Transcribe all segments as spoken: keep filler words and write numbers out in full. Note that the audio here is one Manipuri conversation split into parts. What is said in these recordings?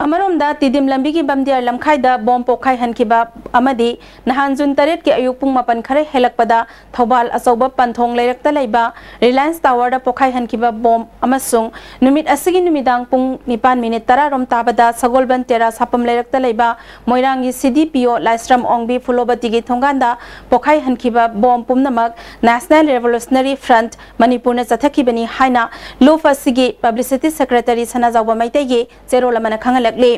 ꯑꯃꯔꯣꯝꯗ, ꯇꯤꯗꯤꯝ ꯂꯝꯕꯤꯒꯤ ꯕꯝꯗꯤꯌꯥꯔ ꯂꯝꯈꯥꯏꯗ ꯕꯣꯝ ꯄꯣꯈꯥꯏꯍꯟꯈꯤꯕ ꯑꯃꯗꯤ ꯅꯍꯥꯟ ꯖꯨꯟ ꯇꯔꯦꯠꯀꯤ ꯑꯌꯨꯛ ꯄꯨꯡ ꯃꯥꯄꯟ ꯈꯔ ꯍꯦꯜꯂꯛꯄꯗ ꯊꯧꯕꯥꯜ ꯑꯆꯧꯕ ꯄꯟꯊꯣꯡ ꯂꯩꯔꯛꯇ ꯂꯩꯕ ꯔꯤꯂꯥꯌꯟꯁ ꯇꯥꯋꯔꯗ ꯄꯣꯈꯥꯏꯍꯟꯈꯤꯕ ꯕꯣꯝ ꯑꯃꯁꯨꯡ ꯅꯨꯃꯤꯠ ꯑꯁꯤꯒꯤ ꯅꯨꯃꯤꯗꯥꯡ ꯄꯨꯡ ꯅꯤꯄꯥꯟ ꯃꯤꯅꯤꯠ ꯇꯔꯥ ꯔꯣꯝ ꯇꯥꯕꯗ ꯁꯒꯣꯜꯕꯟ ꯇꯦꯔꯥ ꯁꯥꯐꯝ ꯂꯩꯔꯛꯇ ꯂꯩꯕ ꯃꯣꯏꯔꯥꯡꯒꯤ ꯁꯤ ꯗꯤ ꯄꯤ ꯑꯣ ꯂꯥꯏꯁ꯭ꯔꯝ ꯑꯣꯡꯕꯤ ꯐꯨꯂꯣꯕꯇꯤꯒꯤ ꯊꯣꯡꯒꯥꯟꯗ ꯄꯣꯈꯥꯏꯍꯟꯈꯤꯕ ꯕꯣꯝ ꯄꯨꯝꯅꯃꯛ National Revolutionary Front ꯃꯅꯤꯄꯨꯔꯅ ꯆꯠꯊꯈꯤꯕꯅꯤ ꯍꯥꯏꯅ ꯂꯨꯞ ꯑꯁꯤꯒꯤ ꯄꯕ꯭ꯂꯤꯁꯤꯇꯤ ꯁꯦꯀ꯭ꯔꯦꯇꯔꯤ ꯁꯅꯥꯖꯥꯎꯕ ꯃꯩꯇꯩꯒꯤ ꯆꯦꯔꯣꯜ ꯑꯃꯅ ꯈꯪꯍꯜꯂꯛꯂꯤ꯫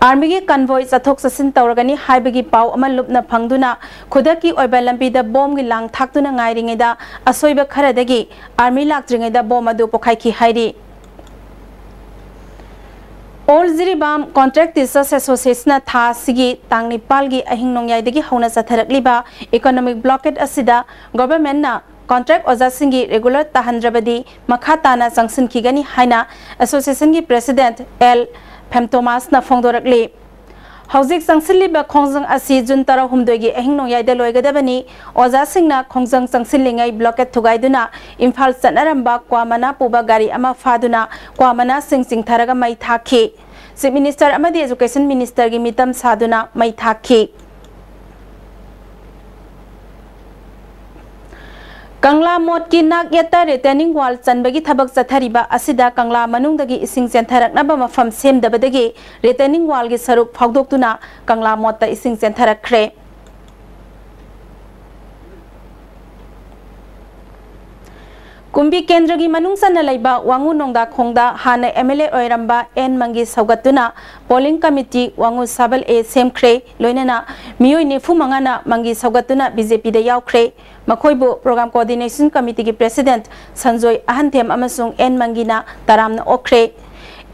ꯑꯥꯔꯃꯤꯒꯤ ꯀꯟꯚꯣꯏ ꯆꯠꯊꯣꯛ ꯆꯠꯁꯤꯟ ꯇꯧꯔꯒꯅꯤ ꯍꯥꯏꯕꯒꯤ ꯄꯥꯎ ꯑꯃ ꯂꯨꯞꯅ ꯐꯪꯗꯨꯅ ꯈꯨꯗꯛꯀꯤ ꯑꯣꯏꯕ ꯂꯝꯕꯤꯗ ꯕꯣꯝꯒꯤ ꯂꯥꯡ ꯊꯥꯛꯇꯨꯅ ꯉꯥꯏꯔꯤꯉꯩꯗ ꯑꯁꯣꯏꯕ ꯈꯔꯗꯒꯤ ꯑꯥꯔꯃꯤ ꯂꯥꯛꯇ꯭ꯔꯤꯉꯩꯗ ꯕꯣꯝ ꯑꯗꯨ ꯄꯣꯈꯥꯏꯈꯤ ꯍꯥꯏꯔꯤ꯫ All Jiribam Contract Teachers Association ꯊꯥ ꯑꯁꯤꯒꯤ ꯇꯥꯡ ꯅꯤꯄꯥꯜꯒꯤ ꯑꯍꯤꯡ ꯅꯣꯡꯌꯥꯏꯗꯒꯤ ꯍꯧꯅ ꯆꯠꯊꯔꯛꯂꯤꯕ economic blockade ꯑꯁꯤꯗ governmentꯅ contract ꯑꯣꯖꯥꯁꯤꯡꯒꯤ regular ꯇꯥꯍꯟꯗ꯭ꯔꯕꯗꯤ ꯃꯈꯥ ꯇꯥꯅ ꯆꯪꯁꯤꯟꯈꯤꯒꯅꯤ ꯍꯥꯏꯅ associationꯒꯤ president ꯑꯦꯜ ꯐꯦꯝꯇꯣꯃꯥꯁꯅ ꯐꯣꯡꯗꯣꯔꯛꯂꯤ꯫ ꯍꯧꯖꯤꯛ ꯆꯪꯁꯤꯜꯂꯤꯕ ꯈꯣꯡꯖꯪ ꯑꯁꯤ ꯖꯨꯟ ꯇꯔꯥꯍꯨꯝꯗꯣꯏꯒꯤ ꯑꯍꯤꯡ ꯅꯣꯡꯌꯥꯏꯗ ꯂꯣꯏꯒꯗꯕꯅꯤ꯫ ꯑꯣꯖꯥꯁꯤꯡꯅ ꯈꯣꯡꯖꯪ ꯆꯪꯁꯤꯜꯂꯤꯉꯩ blockade ꯊꯨꯒꯥꯏꯗꯨꯅ ꯏꯝꯐꯥꯜ ꯆꯠꯅꯔꯝꯕ ꯀ꯭ꯋꯥ ꯃꯅꯥ ꯄꯨꯕ ꯒꯥꯔꯤ ꯑꯃ ꯐꯥꯗꯨꯅ ꯀ꯭ꯋꯥ ꯃꯅꯥꯁꯤꯡ ꯆꯤꯡꯊꯔꯒ ꯃꯩ ꯊꯥꯈꯤ꯫ Chief Minister ꯑꯃꯗꯤ Education Ministerꯒꯤ ꯃꯤꯇꯝ ꯁꯥꯗꯨꯅ ꯃꯩ ꯊꯥꯈꯤ꯫ ꯀꯪꯂꯥ ꯃꯣꯠꯀꯤ ꯅꯥꯛ ꯌꯦꯠꯇ retaining wall ꯆꯟꯕꯒꯤ ꯊꯕꯛ ꯆꯠꯊꯔꯤꯕ ꯑꯁꯤꯗ ꯀꯪꯂꯥ ꯃꯅꯨꯡꯗꯒꯤ ꯏꯁꯤꯡ ꯆꯦꯟꯊꯔꯛꯅꯕ ꯃꯐꯝ ꯁꯦꯝꯗꯕꯗꯒꯤ retaining wallꯒꯤ ꯁꯔꯨꯛ ꯐꯥꯎꯗꯣꯛꯇꯨꯅ ꯀꯪꯂꯥ ꯃꯣꯠꯇ ꯏꯁꯤꯡ ꯆꯦꯟꯊꯔꯛꯈ꯭ꯔꯦ꯫ ꯀꯨꯝꯕꯤ ꯀꯦꯟꯗ꯭ꯔꯒꯤ ꯃꯅꯨꯡ ꯆꯟꯅ ꯂꯩꯕ ꯋꯥꯉꯨ ꯅꯣꯡꯗꯥꯈꯣꯡꯗ ꯍꯥꯟꯅ M L A ꯑꯣꯏꯔꯝꯕ ꯑꯦꯟ ꯃꯪꯒꯤ ꯁꯧꯒꯠꯇꯨꯅ polling committee ꯋꯥꯉꯨ ꯁꯕꯜ A ꯁꯦꯝꯈ꯭ꯔꯦ꯫ ꯂꯣꯏꯅꯅ ꯃꯤꯑꯣꯏ ꯅꯤꯐꯨ ꯃꯉꯥꯅ ꯃꯪꯒꯤ ꯁꯧꯒꯠꯇꯨꯅ B J Pꯗ ꯌꯥꯎꯈ꯭ꯔꯦ꯫ ꯃꯈꯣꯏꯕꯨ Program Coordination Committeeꯒꯤ President ꯁꯟꯖꯣꯏ ꯑꯍꯟꯊꯦꯝ ꯑꯃꯁꯨꯡ ꯑꯦꯟ ꯃꯪꯒꯤꯅ ꯇꯔꯥꯝꯅ ꯑꯣꯛꯈ꯭ꯔꯦ꯫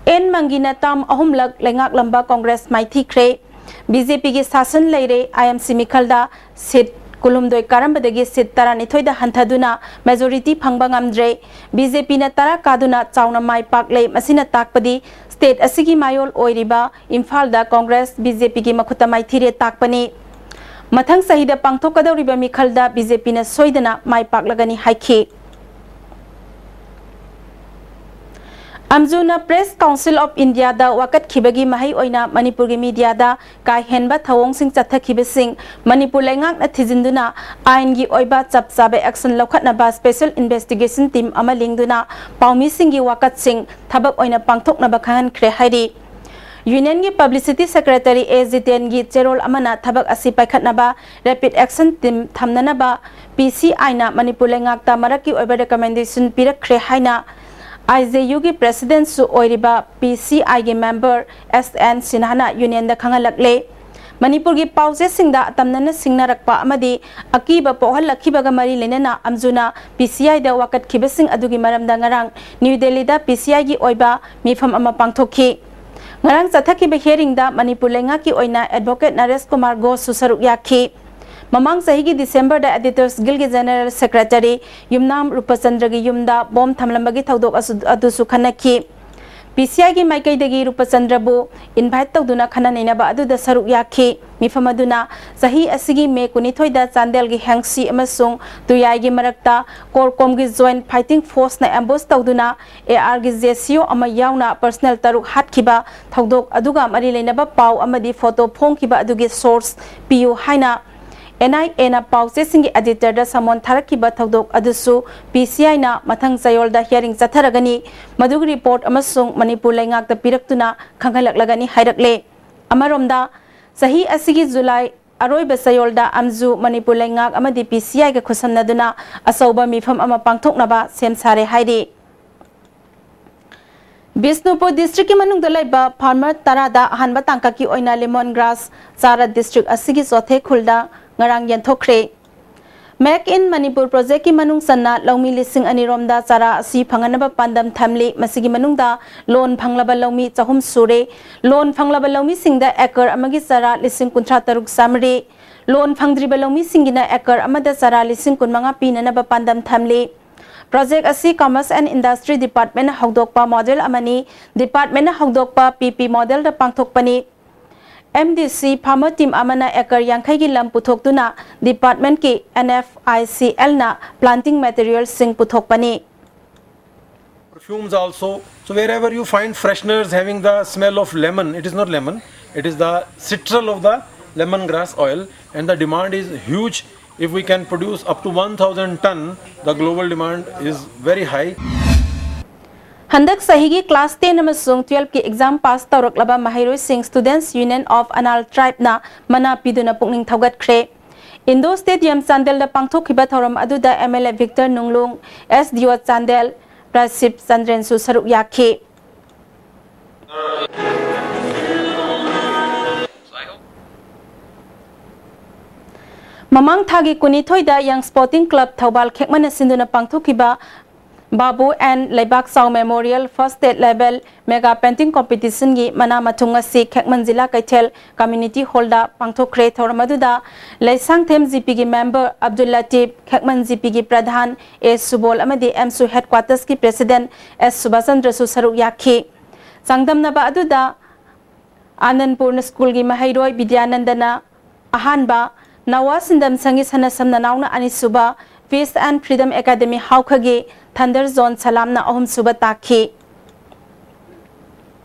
ꯑꯦꯟ ꯃꯪꯒꯤꯅ term ꯑꯍꯨꯝꯂꯛ ꯂꯩꯉꯥꯛꯂꯝꯕ ꯀꯣꯡꯒ꯭ꯔꯦꯁ ꯃꯥꯏꯊꯤꯈ꯭ꯔꯦ꯫ B J Pꯒꯤ ꯁꯥꯁꯟ ꯂꯩꯔꯦ꯫ I M C ꯃꯤꯈꯜꯗ seat ꯀꯨꯟꯍꯨꯝꯗꯣꯏ ꯀꯥꯔꯝꯕꯗꯒꯤ seat ꯇꯔꯥꯅꯤꯊꯣꯏꯗ ꯍꯟꯊꯗꯨꯅ majority ꯐꯪꯕ ꯉꯝꯗ꯭ꯔꯦ꯫ B J Pꯅ ꯇꯔꯥ ꯀꯥꯗꯨꯅ ꯆꯥꯎꯅ ꯃꯥꯏ ꯄꯥꯛꯂꯦ꯫ ꯃꯁꯤꯅ ꯇꯥꯛꯄꯗꯤ state ꯑꯁꯤꯒꯤ ꯃꯌꯣꯜ ꯑꯣꯏꯔꯤꯕ ꯏꯝꯐꯥꯜꯗ ꯀꯣꯡꯒ꯭ꯔꯦꯁ B J Pꯒꯤ ꯃꯈꯨꯠꯇ ꯃꯥꯏꯊꯤꯔꯦ ꯇꯥꯛꯄꯅꯤ꯫ ꯃꯊꯪ ꯆꯍꯤꯗ ꯄꯥꯡꯊꯣꯛꯀꯗꯧꯔꯤꯕ ꯃꯤꯈꯜꯗ B J Pꯅ ꯁꯣꯏꯗꯅ ꯃꯥꯏ ꯄꯥꯛꯂꯒꯅꯤ ꯍꯥꯏꯈꯤ꯫ ꯑꯝꯖꯨꯅ Press Council of Indiaꯗ ꯋꯥꯀꯠꯈꯤꯕꯒꯤ ꯃꯍꯩ ꯑꯣꯏꯅ ꯃꯅꯤꯄꯨꯔꯒꯤ mediaꯗ ꯀꯥ ꯍꯦꯟꯕ ꯊꯧꯑꯣꯡꯁꯤꯡ ꯆꯠꯊꯈꯤꯕꯁꯤꯡ ꯃꯅꯤꯄꯨꯔ ꯂꯩꯉꯥꯛꯅ ꯊꯤꯖꯤꯟꯗꯨꯅ ꯑꯥꯏꯟꯒꯤ ꯑꯣꯏꯕ ꯆꯞ ꯆꯥꯕ action ꯂꯧꯈꯠꯅꯕ special investigation team ꯑꯃ ꯂꯤꯡꯗꯨꯅ ꯄꯥꯎꯃꯤꯁꯤꯡꯒꯤ ꯋꯥꯀꯠꯁꯤꯡ ꯊꯕꯛ ꯑꯣꯏꯅ ꯄꯥꯡꯊꯣꯛꯅꯕ ꯈꯪꯍꯟꯈ꯭ꯔꯦ ꯍꯥꯏꯔꯤ꯫ Unionꯒꯤ Publicity Secretary ꯑꯦ ꯖꯤꯇꯦꯟꯒꯤ ꯆꯦꯔꯣꯜ ꯑꯃꯅ ꯊꯕꯛ ꯑꯁꯤ ꯄꯥꯏꯈꯠꯅꯕ rapid action team ꯊꯝꯅꯅꯕ PCIꯅ ꯃꯅꯤꯄꯨꯔ ꯂꯩꯉꯥꯛꯇ ꯃꯔꯛꯀꯤ ꯑꯣꯏꯕ recommendation ꯄꯤꯔꯛꯈ꯭ꯔꯦ ꯍꯥꯏꯅ IJUꯒꯤ Presidentꯁꯨ ꯑꯣꯏꯔꯤꯕ PCIꯒꯤ member S N ꯁꯤꯟꯍꯥꯅ Unionꯗ ꯈꯪꯍꯜꯂꯛꯂꯦ꯫ ꯃꯅꯤꯄꯨꯔꯒꯤ ꯄꯥꯎꯆꯦꯁꯤꯡꯗ ꯑꯇꯝꯅꯅ ꯁꯤꯡꯅꯔꯛꯄ ꯑꯃꯗꯤ ꯑꯀꯤꯕ ꯄꯣꯛꯍꯜꯂꯛꯈꯤꯕꯒ ꯃꯔꯤ ꯂꯩꯅꯅ ꯑꯝꯖꯨꯅ PCIꯗ ꯋꯥꯀꯠꯈꯤꯕꯁꯤꯡ ꯑꯗꯨꯒꯤ ꯃꯔꯝꯗ ꯉꯔꯥꯡ ꯅ꯭ꯌꯨ ꯗꯦꯜꯂꯤꯗ PCIꯒꯤ ꯑꯣꯏꯕ ꯃꯤꯐꯝ ꯑꯃ ꯄꯥꯡꯊꯣꯛꯈꯤ꯫ ꯉꯔꯥꯡ ꯆꯠꯊꯈꯤꯕ hearingꯗ ꯃꯅꯤꯄꯨꯔ ꯂꯩꯉꯥꯛꯀꯤ ꯑꯣꯏꯅ Advocate ꯅꯔꯦꯁ ꯀꯨꯃꯥꯔ ꯘꯣꯁꯁꯨ ꯁꯔꯨꯛ ꯌꯥꯈꯤ꯫ ꯃꯃꯥꯡ ꯆꯍꯤꯒꯤ Decemberꯗ Editors Guildꯒꯤ General Secretary ꯌꯨꯝꯅꯥꯝ ꯔꯨꯄꯆꯟꯗ꯭ꯔꯒꯤ ꯌꯨꯝꯗ bomb ꯊꯝꯂꯝꯕꯒꯤ ꯊꯧꯗꯣꯛ ꯑꯁꯨ-, ꯑꯗꯨꯁꯨ ꯈꯟꯅꯈꯤ꯫ PCIꯒꯤ ꯃꯥꯏꯀꯩꯗꯒꯤ ꯔꯨꯄꯆꯟꯗ꯭ꯔꯕꯨ invite ꯇꯧꯗꯨꯅ ꯈꯟꯅ ꯅꯩꯅꯕ ꯑꯗꯨꯗ ꯁꯔꯨꯛ ꯌꯥꯈꯤ꯫ ꯃꯤꯐꯝ ꯑꯗꯨꯅ ꯆꯍꯤ ꯑꯁꯤꯒꯤ May ꯀꯨꯟꯅꯤꯊꯣꯏꯗ ꯆꯥꯟꯗꯦꯜꯒꯤ ꯍꯦꯡꯁꯤ ꯑꯃꯁꯨꯡ ꯇꯨꯌꯥꯏꯒꯤ ꯃꯔꯛꯇ CORCOMꯒꯤ Joint Fighting Forceꯅ ambush ꯇꯧꯗꯨꯅ ARꯒꯤ JCO ꯑꯃ ꯌꯥꯎꯅ personnel ꯇꯔꯨꯛ ꯍꯥꯠꯈꯤꯕ ꯊꯧꯗꯣꯛ ꯑꯗꯨꯒ ꯃꯔꯤ ꯂꯩꯅꯕ ꯄꯥꯎ ꯑꯃꯗꯤ photo ꯐꯣꯡꯈꯤꯕ ꯑꯗꯨꯒꯤ source ꯄꯤꯌꯨ ꯍꯥꯏꯅ NIAꯅ ꯄꯥꯎꯆꯦꯁꯤꯡꯒꯤ editorꯗ summon ꯊꯥꯔꯛꯈꯤꯕ ꯊꯧꯗꯣꯛ ꯑꯗꯨꯁꯨ PCIꯅ ꯃꯊꯪ ꯆꯌꯣꯜꯗ hearing ꯆꯠꯊꯔꯒꯅꯤ꯫ ꯃꯗꯨꯒꯤ report ꯑꯃꯁꯨꯡ ꯃꯅꯤꯄꯨꯔ ꯂꯩꯉꯥꯛꯇ ꯄꯤꯔꯛꯇꯨꯅ ꯈꯪꯍꯜꯂꯛꯂꯒꯅꯤ ꯍꯥꯏꯔꯛꯂꯦ꯫ ꯑꯃꯔꯣꯝꯗ, ꯆꯍꯤ ꯑꯁꯤꯒꯤ July ꯑꯔꯣꯏꯕ ꯆꯌꯣꯜꯗ ꯑꯝꯖꯨ ꯃꯅꯤꯄꯨꯔ ꯂꯩꯉꯥꯛ ꯑꯃꯗꯤ PCIꯒ ꯈꯨꯠꯁꯝꯅꯗꯨꯅ ꯑꯆꯧꯕ ꯃꯤꯐꯝ ꯑꯃ ꯄꯥꯡꯊꯣꯛꯅꯕ ꯁꯦꯝ ꯁꯥꯔꯦ ꯍꯥꯏꯔꯤ꯫ ꯕꯤꯁꯅꯨꯄꯨꯔ districtꯀꯤ ꯃꯅꯨꯡꯗ ꯂꯩꯕ farmer ꯇꯔꯥꯗ ꯑꯍꯥꯟꯕ ꯇꯥꯡꯀꯛꯀꯤ ꯑꯣꯏꯅ lemon grass ꯆꯥꯔꯥ district ꯑꯁꯤꯒꯤ ꯆꯣꯊꯦ ꯈꯨꯜꯗ ꯉꯔꯥꯡ ꯌꯦꯟꯊꯣꯛꯈ꯭ꯔꯦ꯫ Make in Manipur projectꯀꯤ ꯃꯅꯨꯡ ꯆꯟꯅ ꯂꯧꯃꯤ ꯂꯤꯁꯤꯡ ꯑꯅꯤ ꯔꯣꯝꯗ ꯆꯥꯔꯥ ꯑꯁꯤ ꯐꯪꯍꯟꯅꯕ ꯄꯥꯟꯗꯝ ꯊꯝꯂꯤ꯫ ꯃꯁꯤꯒꯤ ꯃꯅꯨꯡꯗ loan ꯐꯪꯂꯕ ꯂꯧꯃꯤ ꯆꯍꯨꯝ ꯁꯨꯔꯦ꯫ Loan ꯐꯪꯂꯕ ꯂꯧꯃꯤꯁꯤꯡꯗ acre ꯑꯃꯒꯤ ꯆꯥꯔꯥ ꯂꯤꯁꯤꯡ ꯀꯨꯟꯊ꯭ꯔꯥ ꯇꯔꯨꯛ ꯆꯥꯃꯔꯤ, loan ꯐꯪꯗ꯭ꯔꯤꯕ ꯂꯧꯃꯤꯁꯤꯡꯒꯤꯅ acre ꯑꯃꯗ ꯆꯥꯔꯥ ꯂꯤꯁꯤꯡ ꯀꯨꯟꯃꯉꯥ ꯄꯤꯅꯅꯕ ꯄꯥꯟꯗꯝ ꯊꯝꯂꯤ꯫ Project ꯑꯁꯤ Commerce and Industry Departmentꯅ ꯍꯧꯗꯣꯛꯄ model ꯑꯃꯅꯤ꯫ Departmentꯅ ꯍꯧꯗꯣꯛꯄ PP modelꯗ ꯄꯥꯡꯊꯣꯛꯄꯅꯤ꯫ MDC farmer team ꯑꯃꯅ acre ꯌꯥꯡꯈꯩꯒꯤ ꯂꯝ ꯄꯨꯊꯣꯛꯇꯨꯅ departmentꯀꯤ NFICLꯅ planting materialꯁꯤꯡ ꯄꯨꯊꯣꯛꯄꯅꯤ꯫ Perfumes also. So wherever you find fresheners having the smell of lemon, it is not lemon, it is the citral of the lemongrass oil, and the demand is huge. If we can produce up to one thousand ton, the global demand is very high. ꯍꯟꯗꯛ ꯆꯍꯤꯒꯤ class ten ꯑꯃꯁꯨꯡ twelve ꯀꯤ exam pass ꯇꯧꯔꯛꯂꯕ ꯃꯍꯩꯔꯣꯏꯁꯤꯡ Students Union of Anal Tribe ꯅ ꯃꯅꯥ ꯄꯤꯗꯨꯅ ꯄꯨꯛꯅꯤꯡ ꯊꯧꯒꯠꯈ꯭ꯔꯦ꯫ Indoor Stadium ꯆꯥꯟꯗꯦꯜꯗ ꯄꯥꯡꯊꯣꯛꯈꯤꯕ ꯊꯧꯔꯝ ꯑꯗꯨꯗ M L A Victor ꯅꯨꯡꯂꯨꯡ, S D O Chandel ꯄ꯭ꯔꯁꯤꯞ ꯆꯟꯗ꯭ꯔꯦꯟꯁꯨ ꯁꯔꯨꯛ ꯌꯥꯈꯤ꯫ ꯃꯃꯥꯡ ꯊꯥꯒꯤ ꯀꯨꯟꯅꯤꯊꯣꯏꯗ Young Sporting Club ꯊꯧꯕꯥꯜ ꯈꯦꯛꯃꯟꯅ ꯁꯤꯟꯗꯨꯅ ꯄꯥꯡꯊꯣꯛꯈꯤꯕ Babu and Leibak Chao Memorial First State Level Mega Painting Competition ꯒꯤ ꯃꯅꯥ ꯃꯊꯨꯝ ꯉꯁꯤ ꯈꯦꯛꯃꯟ ꯖꯤꯂꯥ ꯀꯩꯊꯦꯜ Community Hall ꯗ ꯄꯥꯡꯊꯣꯛꯈ꯭ꯔꯦ꯫ ꯊꯧꯔꯝ ꯑꯗꯨꯗ ꯂꯩꯁꯥꯡꯊꯦꯝ G P ꯒꯤ member ꯑꯕꯗꯨꯜ ꯂꯇꯤꯐ, ꯈꯦꯛꯃꯟ G P ꯒꯤ ꯄ꯭ꯔꯙꯥꯟ ꯑꯦ ꯁꯨꯕꯣꯜ ꯑꯃꯗꯤ M S U headquarters ꯀꯤ president S ꯁꯨꯕꯥꯁꯆꯟꯗ꯭ꯔꯁꯨ ꯁꯔꯨꯛ ꯌꯥꯈꯤ꯫ ꯆꯥꯡꯗꯝꯅꯕ ꯑꯗꯨꯗ ꯑꯥꯅꯟꯄꯨꯔ ꯁ꯭ꯀꯨꯜꯒꯤ ꯃꯍꯩꯔꯣꯏ ꯕꯤꯗ꯭ꯌꯥꯅꯟꯗꯅ ꯑꯍꯥꯟꯕ, ꯅꯋꯥ ꯁꯤꯟꯗꯝ ꯁꯪꯒꯤ ꯁꯅ ꯁꯝꯅ ꯅꯥꯎꯅ ꯑꯅꯤꯁꯨꯕ, Peace and Freedom Academy ꯍꯥꯎꯈꯒꯤ Thunder Zone ꯁꯂꯥꯝꯅ ꯑꯍꯨꯝꯁꯨꯕ ꯇꯥꯈꯤ꯫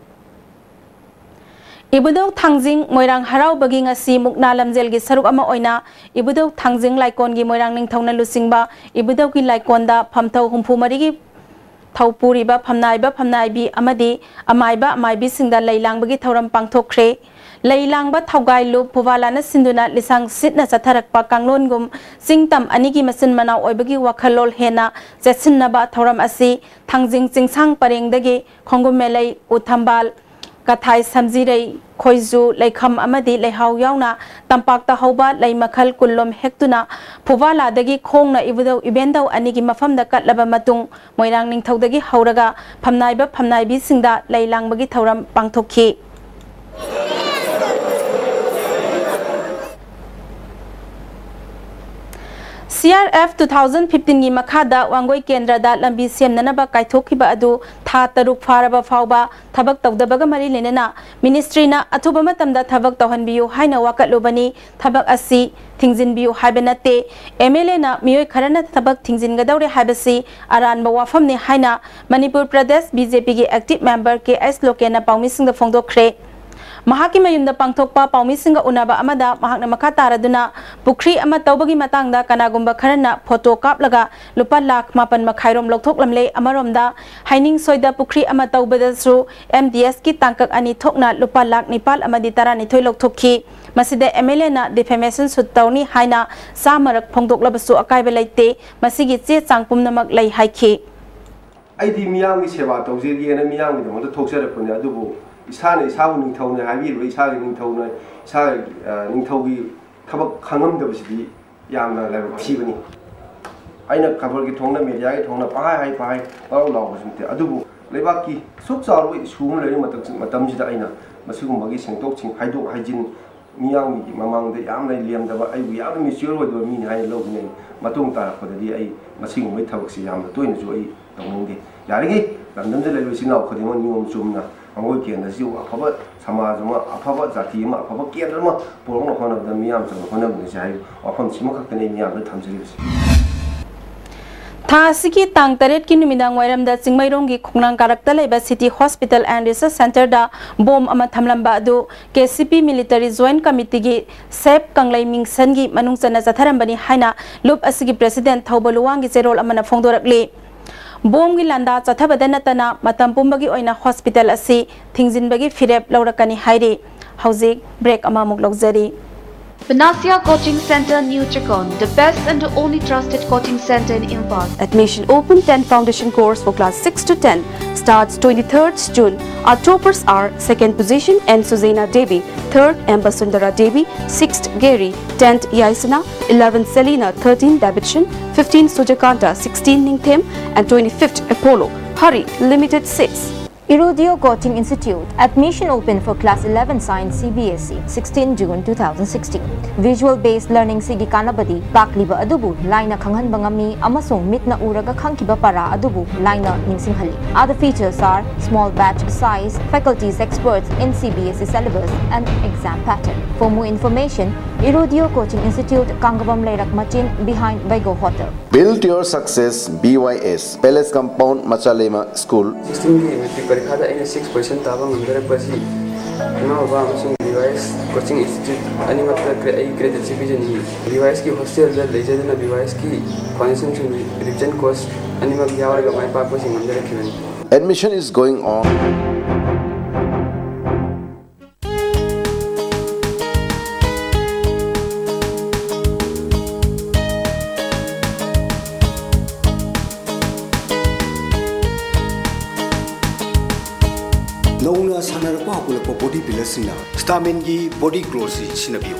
ꯏꯕꯨꯙꯧ ꯊꯥꯡꯖꯤꯡ ꯃꯣꯏꯔꯥꯡ ꯍꯔꯥꯎꯕꯒꯤ ꯉꯁꯤ ꯃꯨꯛꯅꯥ ꯂꯝꯖꯦꯜꯒꯤ ꯁꯔꯨꯛ ꯑꯃ ꯑꯣꯏꯅ ꯏꯕꯨꯙꯧ ꯊꯥꯡꯖꯤꯡ ꯂꯥꯏꯀꯣꯟꯒꯤ ꯃꯣꯏꯔꯥꯡ ꯅꯤꯡꯊꯧꯅ ꯂꯨꯆꯤꯡꯕ ꯏꯕꯨꯙꯧꯒꯤ ꯂꯥꯏꯀꯣꯟꯗ ꯐꯝꯊꯧ ꯍꯨꯝꯐꯨ ꯃꯔꯤꯒꯤ ꯊꯧ ꯄꯨꯔꯤꯕ ꯐꯝꯅꯥꯏꯕ ꯐꯝꯅꯥꯏꯕꯤ ꯑꯃꯗꯤ ꯑꯃꯥꯏꯕ ꯑꯃꯥꯏꯕꯤꯁꯤꯡꯗ ꯂꯩ ꯂꯥꯡꯕꯒꯤ ꯊꯧꯔꯝ ꯄꯥꯡꯊꯣꯛꯈ꯭ꯔꯦ꯫ ꯂꯩ ꯂꯥꯡꯕ ꯊꯧꯒꯥꯏ ꯂꯨꯞ ꯐꯨꯕꯥꯂꯥꯅ ꯁꯤꯟꯗꯨꯅ ꯂꯤꯁꯥꯡ ꯁꯤꯠꯅ ꯆꯠꯊꯔꯛꯄ ꯀꯥꯡꯂꯣꯟꯒꯨꯝ ꯆꯤꯡ ꯇꯝ ꯑꯅꯤꯒꯤ ꯃꯆꯤꯟ ꯃꯅꯥꯎ ꯑꯣꯏꯕꯒꯤ ꯋꯥꯈꯜꯂꯣꯟ ꯍꯦꯟꯅ ꯆꯦꯠꯁꯤꯟꯅꯕ ꯊꯧꯔꯝ ꯑꯁꯤ ꯊꯥꯡꯖꯤꯡ ꯆꯤꯡꯁꯥꯡ ꯄꯔꯦꯡꯗꯒꯤ ꯈꯣꯡꯒꯨꯝꯃꯦꯂꯩ, ꯎ ꯊꯝꯕꯥꯜ, ꯀꯊꯥꯏ ꯁꯝꯖꯤꯔꯩ, ꯈꯣꯏꯖꯨ, ꯂꯩꯈꯝ ꯑꯃꯗꯤ ꯂꯩꯍꯥꯎ ꯌꯥꯎꯅ ꯇꯝꯄꯥꯛꯇ ꯍꯧꯕ ꯂꯩ ꯃꯈꯜ ꯀꯨꯟꯂꯣꯝ ꯍꯦꯛꯇꯨꯅ ꯐꯨꯕꯥꯂꯥꯗꯒꯤ ꯈꯣꯡꯅ ꯏꯕꯨꯙꯧ ꯏꯕꯦꯟꯗꯧ ꯑꯅꯤꯒꯤ ꯃꯐꯝꯗ ꯀꯠꯂꯕ ꯃꯇꯨꯡ ꯃꯣꯏꯔꯥꯡ ꯅꯤꯡꯊꯧꯗꯒꯤ ꯍꯧꯔꯒ ꯐꯝꯅꯥꯏꯕ ꯐꯝꯅꯥꯏꯕꯤꯁꯤꯡꯗ ꯂꯩ ꯂꯥꯡꯕꯒꯤ ꯊꯧꯔꯝ ꯄꯥꯡꯊꯣꯛꯈꯤ꯫ C R F two thousand ꯐꯤꯐꯇꯤꯟꯒꯤ ꯃꯈꯥꯗ ꯋꯥꯡꯒꯣꯏ ꯀꯦꯟꯗ꯭ꯔꯗ ꯂꯝꯕꯤ ꯁꯦꯝꯅꯅꯕ ꯀꯥꯏꯊꯣꯛꯈꯤꯕ ꯑꯗꯨ ꯊꯥ ꯇꯔꯨꯛ ꯐꯥꯔꯕ ꯐꯥꯎꯕ ꯊꯕꯛ ꯇꯧꯗꯕꯒ ꯃꯔꯤ ꯂꯩꯅꯅ ꯃꯤꯅꯤꯁꯇ꯭ꯔꯤꯅ ꯑꯊꯨꯕ ꯃꯇꯝꯗ ꯊꯕꯛ ꯇꯧꯍꯟꯕꯤꯌꯨ ꯍꯥꯏꯅ ꯋꯥꯀꯠꯂꯨꯕꯅꯤ꯫ ꯊꯕꯛ ꯑꯁꯤ ꯊꯤꯡꯖꯤꯟꯕꯤꯌꯨ ꯍꯥꯏꯕ ꯅꯠꯇꯦ꯫ ꯑꯦꯝ ꯑꯦꯜ ꯑꯦꯅ ꯃꯤꯑꯣꯏ ꯈꯔꯅ ꯊꯕꯛ ꯊꯤꯡꯖꯤꯟꯒꯗꯧꯔꯦ ꯍꯥꯏꯕꯁꯤ ꯑꯔꯥꯟꯕ ꯋꯥꯐꯝꯅꯤ ꯍꯥꯏꯅ ꯃꯅꯤꯄꯨꯔ ꯄ꯭ꯔꯗꯦꯁ ꯕꯤ ꯖꯦ ꯄꯤꯒꯤ ꯑꯦꯛꯇꯤꯚ ꯃꯦꯝꯕꯔ ꯀꯦ ꯑꯩꯆ ꯂꯣꯀꯦꯟꯅ ꯄꯥꯎꯃꯤꯁꯤꯡꯗ ꯐꯣꯡꯗꯣꯛꯈ꯭ꯔꯦ꯫ ꯃꯍꯥꯛꯀꯤ ꯃꯌꯨꯝꯗ ꯄꯥꯡꯊꯣꯛꯄ ꯄꯥꯎꯃꯤꯁꯤꯡꯒ ꯎꯅꯕ ꯑꯃꯗ ꯃꯍꯥꯛꯅ ꯃꯈꯥ ꯇꯥꯔꯗꯨꯅ ꯄꯨꯈ꯭ꯔꯤ ꯑꯃ ꯇꯧꯕꯒꯤ ꯃꯇꯥꯡꯗ ꯀꯅꯥꯒꯨꯝꯕ ꯈꯔꯅ ꯐꯣꯇꯣ ꯀꯥꯞꯂꯒ ꯂꯨꯄꯥ ꯂꯥꯈ ꯃꯥꯄꯟ ꯃꯈꯥꯏꯔꯣꯝ ꯂꯧꯊꯣꯛꯂꯝꯂꯦ꯫ ꯑꯃꯔꯣꯝꯗ ꯍꯥꯏꯅꯤꯡ ꯁꯣꯏꯗ ꯄꯨꯈ꯭ꯔꯤ ꯑꯃ ꯇꯧꯕꯗꯁꯨ ꯑꯦꯝ ꯗꯤ ꯑꯦꯁꯀꯤ ꯇꯥꯡꯀꯛ ꯑꯅꯤ ꯊꯣꯛꯅ ꯂꯨꯄꯥ ꯂꯥꯈ ꯅꯤꯄꯥꯜ ꯑꯃꯗꯤ ꯇꯔꯥꯅꯤꯊꯣꯏ ꯂꯧꯊꯣꯛꯈꯤ꯫ ꯃꯁꯤꯗ ꯑꯦꯝ ꯑꯦꯜ ꯑꯦꯅ ꯗꯤꯐꯦꯃꯦꯁꯟ ꯁꯨꯠ ꯇꯧꯅꯤ ꯍꯥꯏꯅ ꯆꯥꯝꯃꯔꯛ ꯐꯣꯡꯗꯣꯛꯂꯕꯁꯨ ꯑꯀꯥꯏꯕ ꯂꯩꯇꯦ꯫ ꯃꯁꯤꯒꯤ ꯆꯦ ꯆꯥꯡ ꯄꯨꯝꯅꯃꯛ ꯂꯩ ꯍꯥꯏꯈꯤ꯫ ꯑꯩꯗꯤ ꯃꯤꯌꯥꯝꯒꯤ ꯁꯦꯕꯥ ꯇꯧꯖꯒꯦꯅ ꯃꯤꯌꯥꯝꯒꯤꯗꯃꯛꯇ ꯊꯣꯛꯆꯔꯛꯄꯅꯤ, ꯑꯗꯨꯕꯨ ꯏꯁꯥꯅ ꯏꯁꯥꯕꯨ ꯅꯤꯡꯊꯧꯅꯦ ꯍꯥꯏꯕꯤꯔꯤꯕ ꯏꯁꯥꯒꯤ ꯅꯤꯡꯊꯧꯅ, ꯏꯁꯥꯒꯤ, ꯑ, ꯅꯤꯡꯊꯧꯒꯤ ꯊꯕꯛ ꯈꯪꯉꯝꯗꯕꯁꯤꯗꯤ ꯌꯥꯝꯅ ꯂꯥꯏꯕꯛ ꯊꯤꯕꯅꯤ꯫ ꯑꯩꯅ ꯈꯕꯔꯒꯤ ꯊꯣꯡꯅ, ꯃꯦꯗꯤꯌꯥꯒꯤ ꯊꯣꯡꯅ ꯄꯪꯍꯥꯏ ꯍꯥꯏ, ꯄꯪꯍꯥꯏ ꯄꯪꯂꯥꯎ ꯂꯥꯎꯕꯁꯨ ꯅꯠꯇꯦ, ꯑꯗꯨꯕꯨ ꯂꯩꯕꯥꯛꯀꯤ ꯑꯁꯨꯛ ꯆꯥꯎꯔꯕ ꯏꯁꯨ ꯑꯃ ꯂꯩꯔꯤꯕ ꯃꯇꯝ-, ꯃꯇꯝꯁꯤꯗ ꯑꯩꯅ ꯃꯁꯤꯒꯨꯝꯕꯒꯤ ꯁꯦꯡꯗꯣꯛ ꯁꯦꯡ-, ꯍꯥꯏꯗꯣꯛ ꯍꯥꯏꯖꯤꯟ ꯃꯤꯌꯥꯝꯒꯤ ꯃꯃꯥꯡꯗ ꯌꯥꯝꯅ ꯂꯦꯝꯗꯕ, ꯑꯩꯕꯨ ꯌꯥꯝꯅ ꯃꯦꯆ꯭ꯌꯣꯔ ꯑꯣꯏꯗꯕ ꯃꯤꯅꯤ ꯍꯥꯏꯅ ꯂꯧꯒꯅꯤ꯫ ꯃꯇꯨꯡ ꯇꯥꯔꯛꯄꯗꯗꯤ ꯑꯩ ꯃꯁꯤꯒꯨꯝꯕꯒꯤ ꯊꯕꯛꯁꯤ ꯌꯥꯝꯅ ꯇꯣꯏꯅꯁꯨ ꯑꯩ ꯇꯧꯅꯤꯡꯗꯦ꯫ ꯌꯥꯔꯤꯈꯩ ꯂꯝꯗꯝꯗ ꯂꯩꯔꯤꯕ ꯏꯆꯤꯟ ꯏꯅꯥꯎ ꯈꯨꯗꯤꯡꯃꯛ ꯅꯤꯌꯣꯝ ꯆꯨꯝꯅ ꯋꯥꯡꯒꯣꯏ ꯀꯦꯟꯗ꯭ꯔꯁꯤꯕꯨ ꯑꯐꯕ ꯁꯃꯥꯖ ꯑꯃ, ꯑꯐꯕ ꯖꯥꯇꯤ ꯑꯃ, ꯑꯐꯕ ꯀꯦꯟꯗ꯭ꯔ ꯑꯃ ꯄꯨꯔꯛꯅꯕ ꯍꯣꯠꯅꯕꯗ ꯃꯤꯌꯥꯝ ꯆꯪꯅ ꯍꯣꯠꯅꯃꯤꯟꯅꯁꯤ ꯍꯥꯏꯕ ꯋꯥꯐꯝꯁꯤꯃꯈꯛꯇꯅꯤ ꯑꯩ ꯃꯤꯌꯥꯝꯗ ꯊꯝꯖꯔꯤꯕꯁꯤ꯫ ꯊꯥ ꯑꯁꯤꯒꯤ ꯇꯥꯡ ꯇꯔꯦꯠꯀꯤ ꯅꯨꯃꯤꯗꯥꯡ ꯋꯥꯏꯔꯝꯗ ꯆꯤꯡꯃꯩꯔꯣꯡꯒꯤ ꯈꯣꯡꯅꯥꯡ ꯀꯥꯔꯛꯇ ꯂꯩꯕ ꯁꯤꯇꯤ ꯍꯣꯁꯄꯤꯇꯥꯜ ꯑꯦꯟ ꯔꯤꯁꯔꯁ ꯁꯦꯟꯇꯔꯗ ꯕꯣꯝ ꯑꯃ ꯊꯝꯂꯝꯕ ꯑꯗꯨ ꯀꯦ ꯁꯤ ꯄꯤ ꯃꯤꯂꯤꯇꯔꯤ ꯖꯣꯏꯟ ꯀꯃꯤꯇꯤꯒꯤ ꯁꯦꯞ ꯀꯪꯂꯩ ꯃꯤꯡꯁꯟꯒꯤ ꯃꯅꯨꯡ ꯆꯟꯅ ꯆꯠꯊꯔꯝꯕꯅꯤ ꯍꯥꯏꯅ ꯂꯨꯞ ꯑꯁꯤꯒꯤ ꯄ꯭ꯔꯦꯁꯤꯗꯦꯟꯠ ꯊꯧꯕ ꯂꯨꯋꯥꯡꯒꯤ ꯆꯦꯔꯣꯜ ꯑꯃꯅ ꯐꯣꯡꯗꯣꯔꯛꯂꯤ꯫ ꯕꯣꯝꯒꯤ ꯂꯥꯟꯗꯥ ꯆꯠꯊꯕꯗ ꯅꯠꯇꯅ ꯃꯇꯝ ꯄꯨꯝꯕꯒꯤ ꯑꯣꯏꯅ ꯍꯣꯁꯄꯤꯇꯥꯜ ꯑꯁꯤ ꯊꯤꯡꯖꯤꯟꯕꯒꯤ ꯐꯤꯔꯦꯞ ꯂꯧꯔꯛꯀꯅꯤ ꯍꯥꯏꯔꯤ꯫ ꯍꯧꯖꯤꯛ ꯕ꯭ꯔꯦꯛ ꯑꯃꯃꯨꯛ ꯂꯧꯖꯔꯤ꯫ Panacea Coaching Center, New Chakon, the best and the only trusted coaching center in Imphal. Admission open. Ten foundation course for class six to ten starts twenty-third June. Our toppers are: second position N Suzena Devi, third Amber Sundara Devi, sixth Gary, tenth Yaisana, eleventh Selina, thirteen Davidson, fifteen Sujakanta, sixteen Ningthem, and twenty-fifth Apollo. Hurry, limited seats. Irudio Coaching Institute, admission open for class eleven science C B S E, sixteen June two thousand sixteen. Visual based learning ꯁꯤꯒꯤ ꯀꯥꯟꯅꯕꯗꯤ ꯇꯥꯛꯂꯤꯕ ꯑꯗꯨꯕꯨ ꯂꯥꯏꯅ ꯈꯪꯍꯟꯕ ꯉꯝꯃꯤ ꯑꯃꯁꯨꯡ ꯃꯤꯠꯅ ꯎꯔꯒ ꯈꯪꯈꯤꯕ ꯄꯔꯥ ꯑꯗꯨꯕꯨ ꯂꯥꯏꯅ ꯅꯤꯡꯁꯤꯡꯍꯜꯂꯤ꯫ Other features are small batch size, faculties experts in C B S E syllabus and exam pattern. For more information, Irudio Coaching Institute, Kangabam Leirak Machin, behind Baigo Hotel. Build your success, B Y S, Palace Compound, Machalema School. ꯁꯤꯛꯁꯇꯤꯟꯒꯤ ꯃꯦꯇ꯭ꯔꯤꯛ ꯄꯔꯤꯈꯥꯗ ꯑꯩꯅ ꯁꯤꯛꯁ ꯄꯔꯁꯦꯟ ꯇꯥꯕ ꯉꯝꯖꯔꯛꯄ ꯑꯁꯤ ꯏꯃꯥ ꯕꯕꯥ ꯑꯃꯁꯨꯡ B Y S coaching institute ꯑꯅꯤꯃꯛꯇ ꯀ꯭ꯔꯦ-, ꯑꯩ ꯀ꯭ꯔꯦꯗꯤꯠꯁꯤ ꯄꯤꯖꯅꯤꯡꯏ꯫ ꯕꯤ ꯋꯥꯏ ꯑꯦꯁꯀꯤ ꯍꯣꯁꯇꯦꯜꯗ ꯂꯩꯖꯗꯨꯅ ꯕꯤ ꯋꯥꯏ ꯑꯦꯁꯀꯤ ꯐꯥꯎꯟꯗꯦꯁꯟꯁꯤꯡ, ꯔꯤꯚꯤꯖꯟ ꯀꯣꯔꯁ ꯑꯅꯤꯃꯛ ꯌꯥꯎꯔꯒ ꯃꯥꯏ ꯄꯥꯛꯄꯁꯤ ꯉꯝꯖꯔꯛꯈꯤꯕꯅꯤ꯫ Admission is going on. ꯅꯧꯅ ꯁꯥꯟꯅꯔꯛꯄ ꯍꯧꯒꯠꯂꯛꯄ ꯕꯣꯗꯤ ꯕꯤꯜꯗꯔꯁꯤꯡꯅ ꯁ꯭ꯇꯥꯃꯤꯟꯒꯤ ꯕꯣꯗꯤ ꯒ꯭ꯂꯣꯁꯤ ꯁꯤꯖꯤꯟꯅꯕꯤꯌꯨ꯫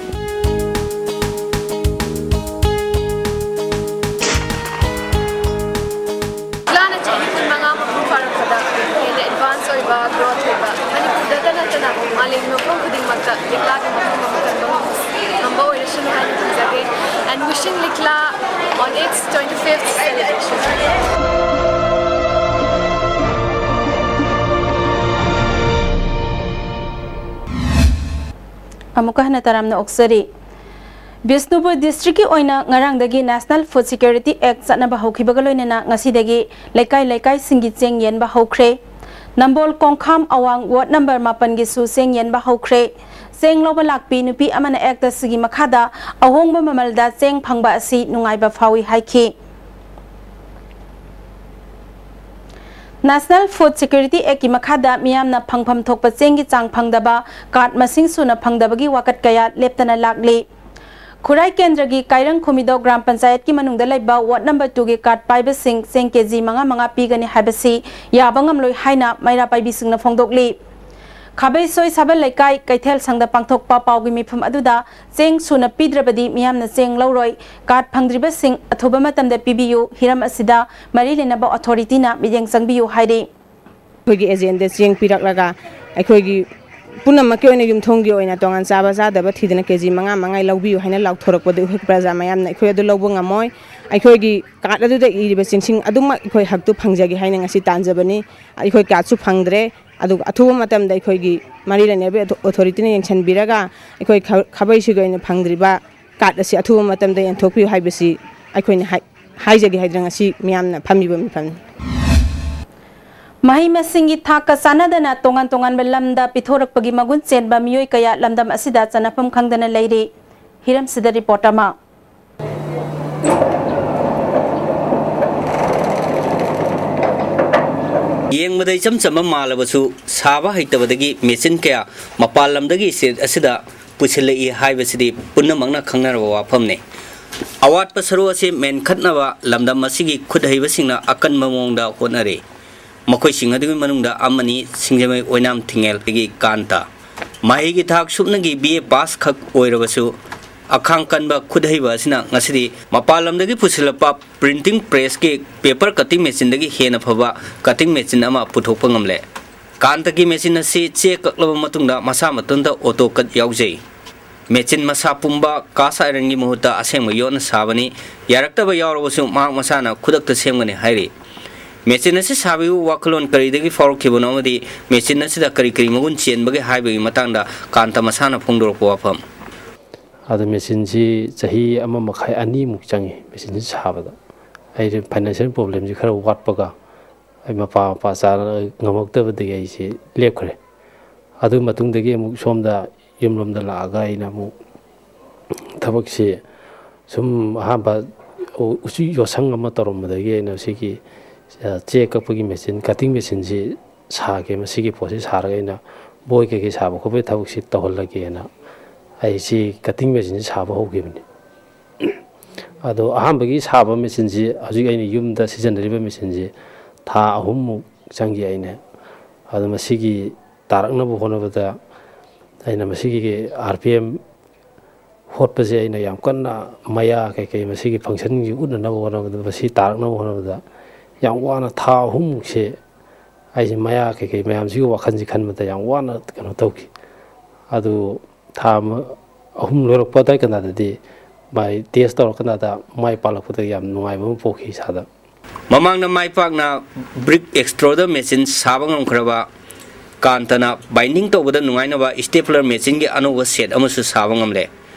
ꯂꯤꯛꯂꯥꯅ ꯆꯍꯤ ꯀꯨꯟꯃꯉꯥ ꯃꯄꯨꯡ ꯐꯥꯔꯛꯄꯗ ꯍꯦꯟꯅ ꯑꯦꯗꯚꯥꯟꯁ ꯑꯣꯏꯕ, ꯒ꯭ꯔꯣꯊ ꯑꯣꯏꯕ, ꯃꯅꯤꯄꯨꯔꯗꯇ ꯅꯠꯇꯅ ꯃꯥꯂꯦꯝꯒꯤ ꯃꯐꯝ ꯈꯨꯗꯤꯡꯃꯛꯇ ꯂꯤꯛꯂꯥꯒꯤ ꯃꯐꯝ ꯑꯃ ꯀꯟꯕ ꯉꯝꯕ ꯑꯣꯏꯔꯁꯅꯨ ꯍꯥꯏꯅ ꯊꯝꯖꯒꯦ꯫ And wishing Likla on its twenty-fifth celebration. ꯑꯃꯨꯛꯀ ꯍꯟꯅ ꯇꯔꯥꯝꯅ ꯑꯣꯛꯆꯔꯤ꯫ ꯕꯤꯁꯅꯨꯄꯨꯔ ꯗꯤꯁꯇ꯭ꯔꯤꯛꯀꯤ ꯑꯣꯏꯅ ꯉꯔꯥꯡꯗꯒꯤ National Food Security Act ꯆꯠꯅꯕ ꯍꯧꯈꯤꯕꯒ ꯂꯣꯏꯅꯅ ꯉꯁꯤꯗꯒꯤ ꯂꯩꯀꯥꯏ ꯂꯩꯀꯥꯏꯁꯤꯡꯒꯤ ꯆꯦꯡ ꯌꯦꯟꯕ ꯍꯧꯈ꯭ꯔꯦ꯫ ꯅꯝꯕꯣꯜ ꯀꯣꯡꯈꯥꯝ ꯑꯋꯥꯡ ꯋꯥꯔꯗ ꯅꯝꯕꯔ ꯃꯥꯄꯟꯒꯤꯁꯨ ꯆꯦꯡ ꯌꯦꯟꯕ ꯍꯧꯈ꯭ꯔꯦ꯫ ꯆꯦꯡ ꯂꯧꯕ ꯂꯥꯛꯄꯤ ꯅꯨꯄꯤ ꯑꯃꯅ Act ꯑꯁꯤꯒꯤ ꯃꯈꯥꯗ ꯑꯍꯣꯡꯕ ꯃꯃꯜꯗ ꯆꯦꯡ ꯐꯪꯕ ꯑꯁꯤ ꯅꯨꯡꯉꯥꯏꯕ ꯐꯥꯎꯏ ꯍꯥꯏꯈꯤ꯫ National Food Security Actꯀꯤ ꯃꯈꯥꯗ ꯃꯤꯌꯥꯝꯅ ꯐꯪꯐꯝ ꯊꯣꯛꯄ ꯆꯦꯡꯒꯤ ꯆꯥꯡ ꯐꯪꯗꯕ, ꯀꯥꯔꯗ ꯃꯁꯤꯡ ꯁꯨꯅ ꯐꯪꯗꯕꯒꯤ ꯋꯥꯀꯠ ꯀꯌꯥ ꯂꯦꯞꯇꯅ ꯂꯥꯛꯂꯤ꯫ ꯈꯨꯔꯥꯏ ꯀꯦꯟꯗ꯭ꯔꯒꯤ ꯀꯥꯏꯔꯪ ꯈꯨꯃꯤꯗꯣ ꯒ꯭ꯔꯥꯝ ꯄꯟꯆꯥꯌꯠꯀꯤ ꯃꯅꯨꯡꯗ ꯂꯩꯕ ꯋꯥꯔꯗ ꯅꯝꯕꯔ ꯇꯨꯒꯤ ꯀꯥꯔꯗ ꯄꯥꯏꯕꯁꯤꯡ ꯆꯦꯡ ꯀꯦꯖꯤ ꯃꯉꯥ ꯃꯉꯥ ꯄꯤꯒꯅꯤ ꯍꯥꯏꯕꯁꯤ ꯌꯥꯕ ꯉꯝꯂꯣꯏ ꯍꯥꯏꯅ ꯃꯩꯔꯥ ꯄꯥꯏꯕꯤꯁꯤꯡꯅ ꯐꯣꯡꯗꯣꯛꯂꯤ꯫ ꯈꯥꯕꯩꯁꯣꯏ ꯁꯥꯕꯜ ꯂꯩꯀꯥꯏ ꯀꯩꯊꯦꯜ ꯁꯪꯗ ꯄꯥꯡꯊꯣꯛꯄ ꯄꯥꯎꯒꯤ ꯃꯤꯐꯝ ꯑꯗꯨꯗ ꯆꯦꯡ ꯁꯨꯅ ꯄꯤꯗ꯭ꯔꯕꯗꯤ ꯃꯤꯌꯥꯝꯅ ꯆꯦꯡ ꯂꯧꯔꯣꯏ, ꯀꯥꯔꯗ ꯐꯪꯗ꯭ꯔꯤꯕꯁꯤꯡ ꯑꯊꯨꯕ ꯃꯇꯝꯗ ꯄꯤꯕꯤꯌꯨ, ꯍꯤꯔꯝ ꯑꯁꯤꯗ ꯃꯔꯤ ꯂꯩꯅꯕ ꯑꯣꯊꯣꯔꯤꯇꯤꯅ ꯃꯤꯠꯌꯦꯡ ꯆꯪꯕꯤꯌꯨ ꯍꯥꯏꯔꯤ꯫ ꯑꯩꯈꯣꯏꯒꯤ ꯑꯦꯖꯦꯟꯗ ꯆꯦꯡ ꯄꯤꯔꯛꯂꯒ ꯑꯩꯈꯣꯏꯒꯤ ꯄꯨꯝꯅꯃꯛꯀꯤ ꯑꯣꯏꯅ ꯌꯨꯝꯊꯣꯡꯒꯤ ꯑꯣꯏꯅ ꯇꯣꯉꯥꯟ ꯆꯥꯕ ꯆꯥꯗꯕ ꯊꯤꯗꯅ ꯀꯦ ꯖꯤ ꯃꯉꯥ ꯃꯉꯥ ꯂꯧꯕꯤꯌꯨ ꯍꯥꯏꯅ ꯂꯥꯎꯊꯣꯔꯛꯄꯗꯨ ꯑꯩꯈꯣꯏ ꯄ꯭ꯔꯖꯥ ꯃꯌꯥꯝꯅ ꯑꯩꯈꯣꯏ ꯑꯗꯨ ꯂꯧꯕ ꯉꯝꯃꯣꯏ꯫ ꯑꯩꯈꯣꯏꯒꯤ ꯀꯥꯔꯗ ꯑꯗꯨꯗ ꯏꯔꯤꯕ ꯆꯦꯡꯁꯤꯡ ꯑꯗꯨꯃꯛ ꯑꯩꯈꯣꯏ ꯍꯛꯇꯨ ꯐꯪꯖꯒꯦ ꯍꯥꯏꯅ ꯉꯁꯤ ꯇꯥꯟꯖꯕꯅꯤ꯫ ꯑꯩꯈꯣꯏ ꯀꯥꯔꯗꯁꯨ ꯐꯪꯗ꯭ꯔꯦ꯫ ꯑꯗꯨꯒ ꯑꯊꯨꯕ ꯃꯇꯝꯗ ꯑꯩꯈꯣꯏꯒꯤ ꯃꯔꯤ ꯂꯩꯅꯕ ꯑꯣꯊꯣꯔꯤꯇꯤꯅ ꯌꯦꯡꯁꯤꯟꯕꯤꯔꯒ ꯑꯩꯈꯣꯏ ꯈ-, ꯈꯥꯕꯩꯁꯤꯒꯤ ꯑꯣꯏꯅ ꯐꯪꯗ꯭ꯔꯤꯕ ꯀꯥꯔꯗ ꯑꯁꯤ ꯑꯊꯨꯕ ꯃꯇꯝꯗ ꯌꯦꯟꯊꯣꯛꯄꯤꯌꯨ ꯍꯥꯏꯕꯁꯤ ꯑꯩꯈꯣꯏꯅ ꯍꯥꯏ-, ꯍꯥꯏꯖꯒꯦ ꯍꯥꯏꯗꯅ ꯉꯁꯤ ꯃꯤꯌꯥꯝꯅ ꯐꯝꯃꯤꯕ ꯃꯤꯐꯝꯅꯤ꯫ ꯃꯍꯩ ꯃꯁꯤꯡꯒꯤ ꯊꯥꯛꯀ ꯆꯥꯟꯅꯗꯅ ꯇꯣꯉꯥꯟ ꯇꯣꯉꯥꯟꯕ ꯂꯝꯗ ꯄꯤꯊꯣꯔꯛꯄꯒꯤ ꯃꯒꯨꯟ ꯆꯦꯟꯕ ꯃꯤꯑꯣꯏ ꯀꯌꯥ ꯂꯝꯗꯝ ꯑꯁꯤꯗ ꯆꯟꯅꯐꯝ ꯈꯪꯗꯅ ꯂꯩꯔꯤ꯫ ꯍꯤꯔꯝꯁꯤꯗ ꯔꯤꯄꯣꯔꯠ ꯑꯃ꯫ ꯌꯦꯡꯕꯗ ꯏꯆꯝ ꯆꯝꯕ ꯃꯥꯜꯂꯕꯁꯨ, ꯁꯥꯕ ꯍꯩꯇꯕꯗꯒꯤ ꯃꯦꯆꯤꯟ ꯀꯌꯥ ꯃꯄꯥꯟ ꯂꯝꯗꯒꯤ ꯁ꯭ꯇꯦꯠ ꯑꯁꯤꯗ ꯄꯨꯁꯤꯜꯂꯛꯏ ꯍꯥꯏꯕꯁꯤꯗꯤ ꯄꯨꯝꯅꯃꯛꯅ ꯈꯪꯅꯔꯕ ꯋꯥꯐꯝꯅꯤ꯫ ꯑꯋꯥꯠꯄ ꯁꯔꯨꯛ ꯑꯁꯤ ꯃꯦꯟꯈꯠꯅꯕ ꯂꯝꯗꯝ ꯑꯁꯤꯒꯤ ꯈꯨꯠ ꯍꯩꯕꯁꯤꯡꯅ ꯑꯀꯟꯕ ꯃꯑꯣꯡꯗ ꯍꯣꯠꯅꯔꯤ꯫ ꯃꯈꯣꯏꯁꯤꯡ ꯑꯗꯨꯒꯤ ꯃꯅꯨꯡꯗ ꯑꯃꯅꯤ ꯁꯤꯡꯖꯃꯩ ꯑꯣꯏꯅꯥꯝ ꯊꯤꯡꯉꯦꯜꯗꯒꯤ ꯀꯥꯟꯇ꯫ ꯃꯍꯩꯒꯤ ꯊꯥꯛ ꯁꯨꯞꯅꯒꯤ ꯕꯤ ꯑꯦ ꯄꯥꯁ ꯈꯛ ꯑꯣꯏꯔꯕꯁꯨ, ꯑꯈꯥꯡ ꯀꯟꯕ ꯈꯨꯠ ꯍꯩꯕ ꯑꯁꯤꯅ ꯉꯁꯤꯗꯤ ꯃꯄꯥꯟ ꯂꯝꯗꯒꯤ ꯄꯨꯁꯤꯜꯂꯛꯄ ꯄ꯭ꯔꯤꯟꯇꯤꯡ ꯄ꯭ꯔꯦꯁꯀꯤ ꯄꯦꯄꯔ ꯀꯠꯇꯤꯡ ꯃꯦꯆꯤꯟꯗꯒꯤ ꯍꯦꯟꯅ ꯐꯕ ꯀꯠꯇꯤꯡ ꯃꯦꯆꯤꯟ ꯑꯃ ꯄꯨꯊꯣꯛꯄ ꯉꯝꯂꯦ꯫ ꯀꯥꯟꯇꯒꯤ ꯃꯦꯆꯤꯟ ꯑꯁꯤ ꯆꯦ ꯀꯛꯂꯕ ꯃꯇꯨꯡꯗ ꯃꯁꯥ ꯃꯊꯟꯇ ꯑꯣꯇꯣ ꯀꯠ ꯌꯥꯎꯖꯩ꯫ ꯃꯦꯆꯤꯟ ꯃꯁꯥ ꯄꯨꯝꯕ ꯀꯥꯁ ꯑꯥꯏꯔꯟꯒꯤ ꯃꯍꯨꯠꯇ ꯑꯁꯦꯡꯕ ꯌꯣꯠꯅ ꯁꯥꯕꯅꯤ꯫ ꯌꯥꯔꯛꯇꯕ ꯌꯥꯎꯔꯕꯁꯨ ꯃꯍꯥꯛ ꯃꯁꯥꯅ ꯈꯨꯗꯛꯇ ꯁꯦꯝꯒꯅꯤ ꯍꯥꯏꯔꯤ꯫ ꯃꯦꯆꯤꯟ ꯑꯁꯤ ꯁꯥꯕꯒꯤ ꯋꯥꯈꯜꯂꯣꯟ ꯀꯔꯤꯗꯒꯤ ꯐꯥꯎꯔꯛꯈꯤꯕꯅꯣ ꯑꯃꯗꯤ ꯃꯦꯆꯤꯟ ꯑꯁꯤꯗ ꯀꯔꯤ ꯀꯔꯤ ꯃꯒꯨꯟ ꯆꯦꯟꯕꯒꯦ ꯍꯥꯏꯕꯒꯤ ꯃꯇꯥꯡꯗ ꯀꯥꯟꯇ ꯃꯁꯥꯅ ꯐꯣꯡꯗꯣꯔꯛꯄ ꯋꯥꯐꯝ꯫ ꯑꯗꯣ ꯃꯦꯆꯤꯟꯁꯤ ꯆꯍꯤ ꯑꯃ ꯃꯈꯥꯏ ꯑꯅꯤꯃꯨꯛ ꯆꯪꯉꯤ ꯃꯦꯆꯤꯟꯁꯤ ꯁꯥꯕꯗ꯫ ꯑꯩꯁꯦ ꯐꯥꯏꯅꯥꯟꯁꯤꯌꯦꯜ ꯄ꯭ꯔꯣꯕ꯭ꯂꯦꯝꯁꯤ ꯈꯔ ꯋꯥꯠꯄꯒ ꯑꯩ ꯃꯄꯥ ꯃꯄꯥ ꯆꯥꯅ ꯉꯝꯃꯛꯇꯕꯗꯒꯤ ꯑꯩꯁꯦ ꯂꯦꯞꯈ꯭ꯔꯦ꯫ ꯑꯗꯨ ꯃꯇꯨꯡꯗꯒꯤ ꯑꯃꯨꯛ ꯁꯣꯝꯗ ꯌꯨꯝꯂꯣꯝꯗ ꯂꯥꯛꯑꯒ ꯑꯩꯅ ꯑꯃꯨꯛ ꯊꯕꯛꯁꯤ ꯁꯨꯝ ꯑꯍꯥꯟꯕ ꯎ-, ꯎꯆꯤ ꯌꯣꯠꯁꯪ ꯑꯃ ꯇꯧꯔꯝꯕꯗꯒꯤ ꯑꯩꯅ ꯁꯤꯒꯤ, ꯑ, ꯆꯦ ꯀꯛꯄꯒꯤ ꯃꯦꯆꯤꯟ, ꯀꯠꯇꯤꯡ ꯃꯦꯆꯤꯟꯁꯤ ꯁꯥꯒꯦ, ꯃꯁꯤꯒꯤ ꯄꯣꯠꯁꯤ ꯁꯥꯔꯒ ꯑꯩꯅ ꯕꯣꯏ ꯀꯩꯀꯩ ꯁꯥꯕ ꯈꯣꯠꯄꯒꯤ ꯊꯕꯛꯁꯤ ꯇꯧꯍꯜꯂꯒꯦꯅ ꯑꯩ ꯁꯤ ꯀꯠꯇꯤꯡ ꯃꯦꯆꯤꯟꯁꯤ ꯁꯥꯕ ꯍꯧꯈꯤꯕꯅꯤ꯫ ꯑꯗꯣ ꯑꯍꯥꯟꯕꯒꯤ ꯁꯥꯕ ꯃꯦꯆꯤꯟꯁꯤ, ꯍꯧꯖꯤꯛ ꯑꯩꯅ ꯌꯨꯝꯗ ꯁꯤꯖꯤꯟꯅꯔꯤꯕ ꯃꯦꯆꯤꯟꯁꯤ ꯊꯥ ꯑꯍꯨꯝꯃꯨꯛ ꯆꯪꯈꯤ ꯑꯩꯅ꯫ ꯑꯗꯣ ꯃꯁꯤꯒꯤ ꯇꯥꯔꯛꯅꯕ ꯍꯣꯠꯅꯕꯗ ꯑꯩꯅ ꯃꯁꯤꯒꯤ ꯑꯥꯔ ꯄꯤ ꯑꯦꯝ ꯍꯣꯠꯄꯁꯦ ꯑꯩꯅ ꯌꯥꯝ ꯀꯟꯅ ꯃꯌꯥ ꯀꯩꯀꯩ ꯃꯁꯤꯒꯤ ꯐꯪꯁꯟꯁꯤ ꯎꯠꯅꯅꯕ ꯍꯣꯠꯅꯕꯗ, ꯃꯁꯤ ꯇꯥꯔꯛꯅꯕ ꯍꯣꯠꯅꯕꯗ ꯌꯥꯝ ꯋꯥꯅ ꯊꯥ ꯑꯍꯨꯝꯃꯨꯛꯁꯦ ꯑꯩꯁꯦ ꯃꯌꯥ ꯀꯩꯀꯩ ꯃꯌꯥꯝꯁꯤꯒꯤ ꯋꯥꯈꯜꯁꯤ ꯈꯟꯕꯗ ꯌꯥꯝ ꯋꯥꯅ ꯀꯩꯅꯣ ꯇꯧꯈꯤ꯫ ꯑꯗꯨ ꯊꯥ ꯑꯃ, ꯑꯍꯨꯝ ꯂꯣꯏꯔꯛꯄ ꯑꯗꯨꯋꯥꯏ ꯀꯥꯟꯗꯗꯤ ꯃꯥꯏ ꯇꯦꯁ ꯇꯧꯔꯀꯥꯟꯗ ꯃꯥꯏ ꯄꯥꯛꯂꯛꯄꯗ ꯌꯥꯝ ꯅꯨꯡꯉꯥꯏꯕ ꯑꯃ ꯄꯣꯛꯈꯤ ꯏꯁꯥꯗ꯫ ꯃꯃꯥꯡꯗ ꯃꯥꯏ ꯄꯥꯛꯅ ꯕ꯭ꯔꯤꯛ ꯑꯦꯛꯁꯇ꯭ꯔꯣꯗꯔ ꯃꯦꯆꯤꯟ ꯁꯥꯕ ꯉꯝꯈ꯭ꯔꯕ ꯀꯥꯟꯇꯅ ꯕꯥꯏꯟꯗꯤꯡ ꯇꯧꯕꯗ ꯅꯨꯡꯉꯥꯏꯅꯕ ꯁ꯭ꯇꯦꯄ꯭ꯂꯔ ꯃꯦꯆꯤꯟꯒꯤ ꯑꯅꯧꯕ ꯁꯦꯠ ꯑꯃꯁꯨ ꯁꯥꯕ ꯉꯝꯂꯦ꯫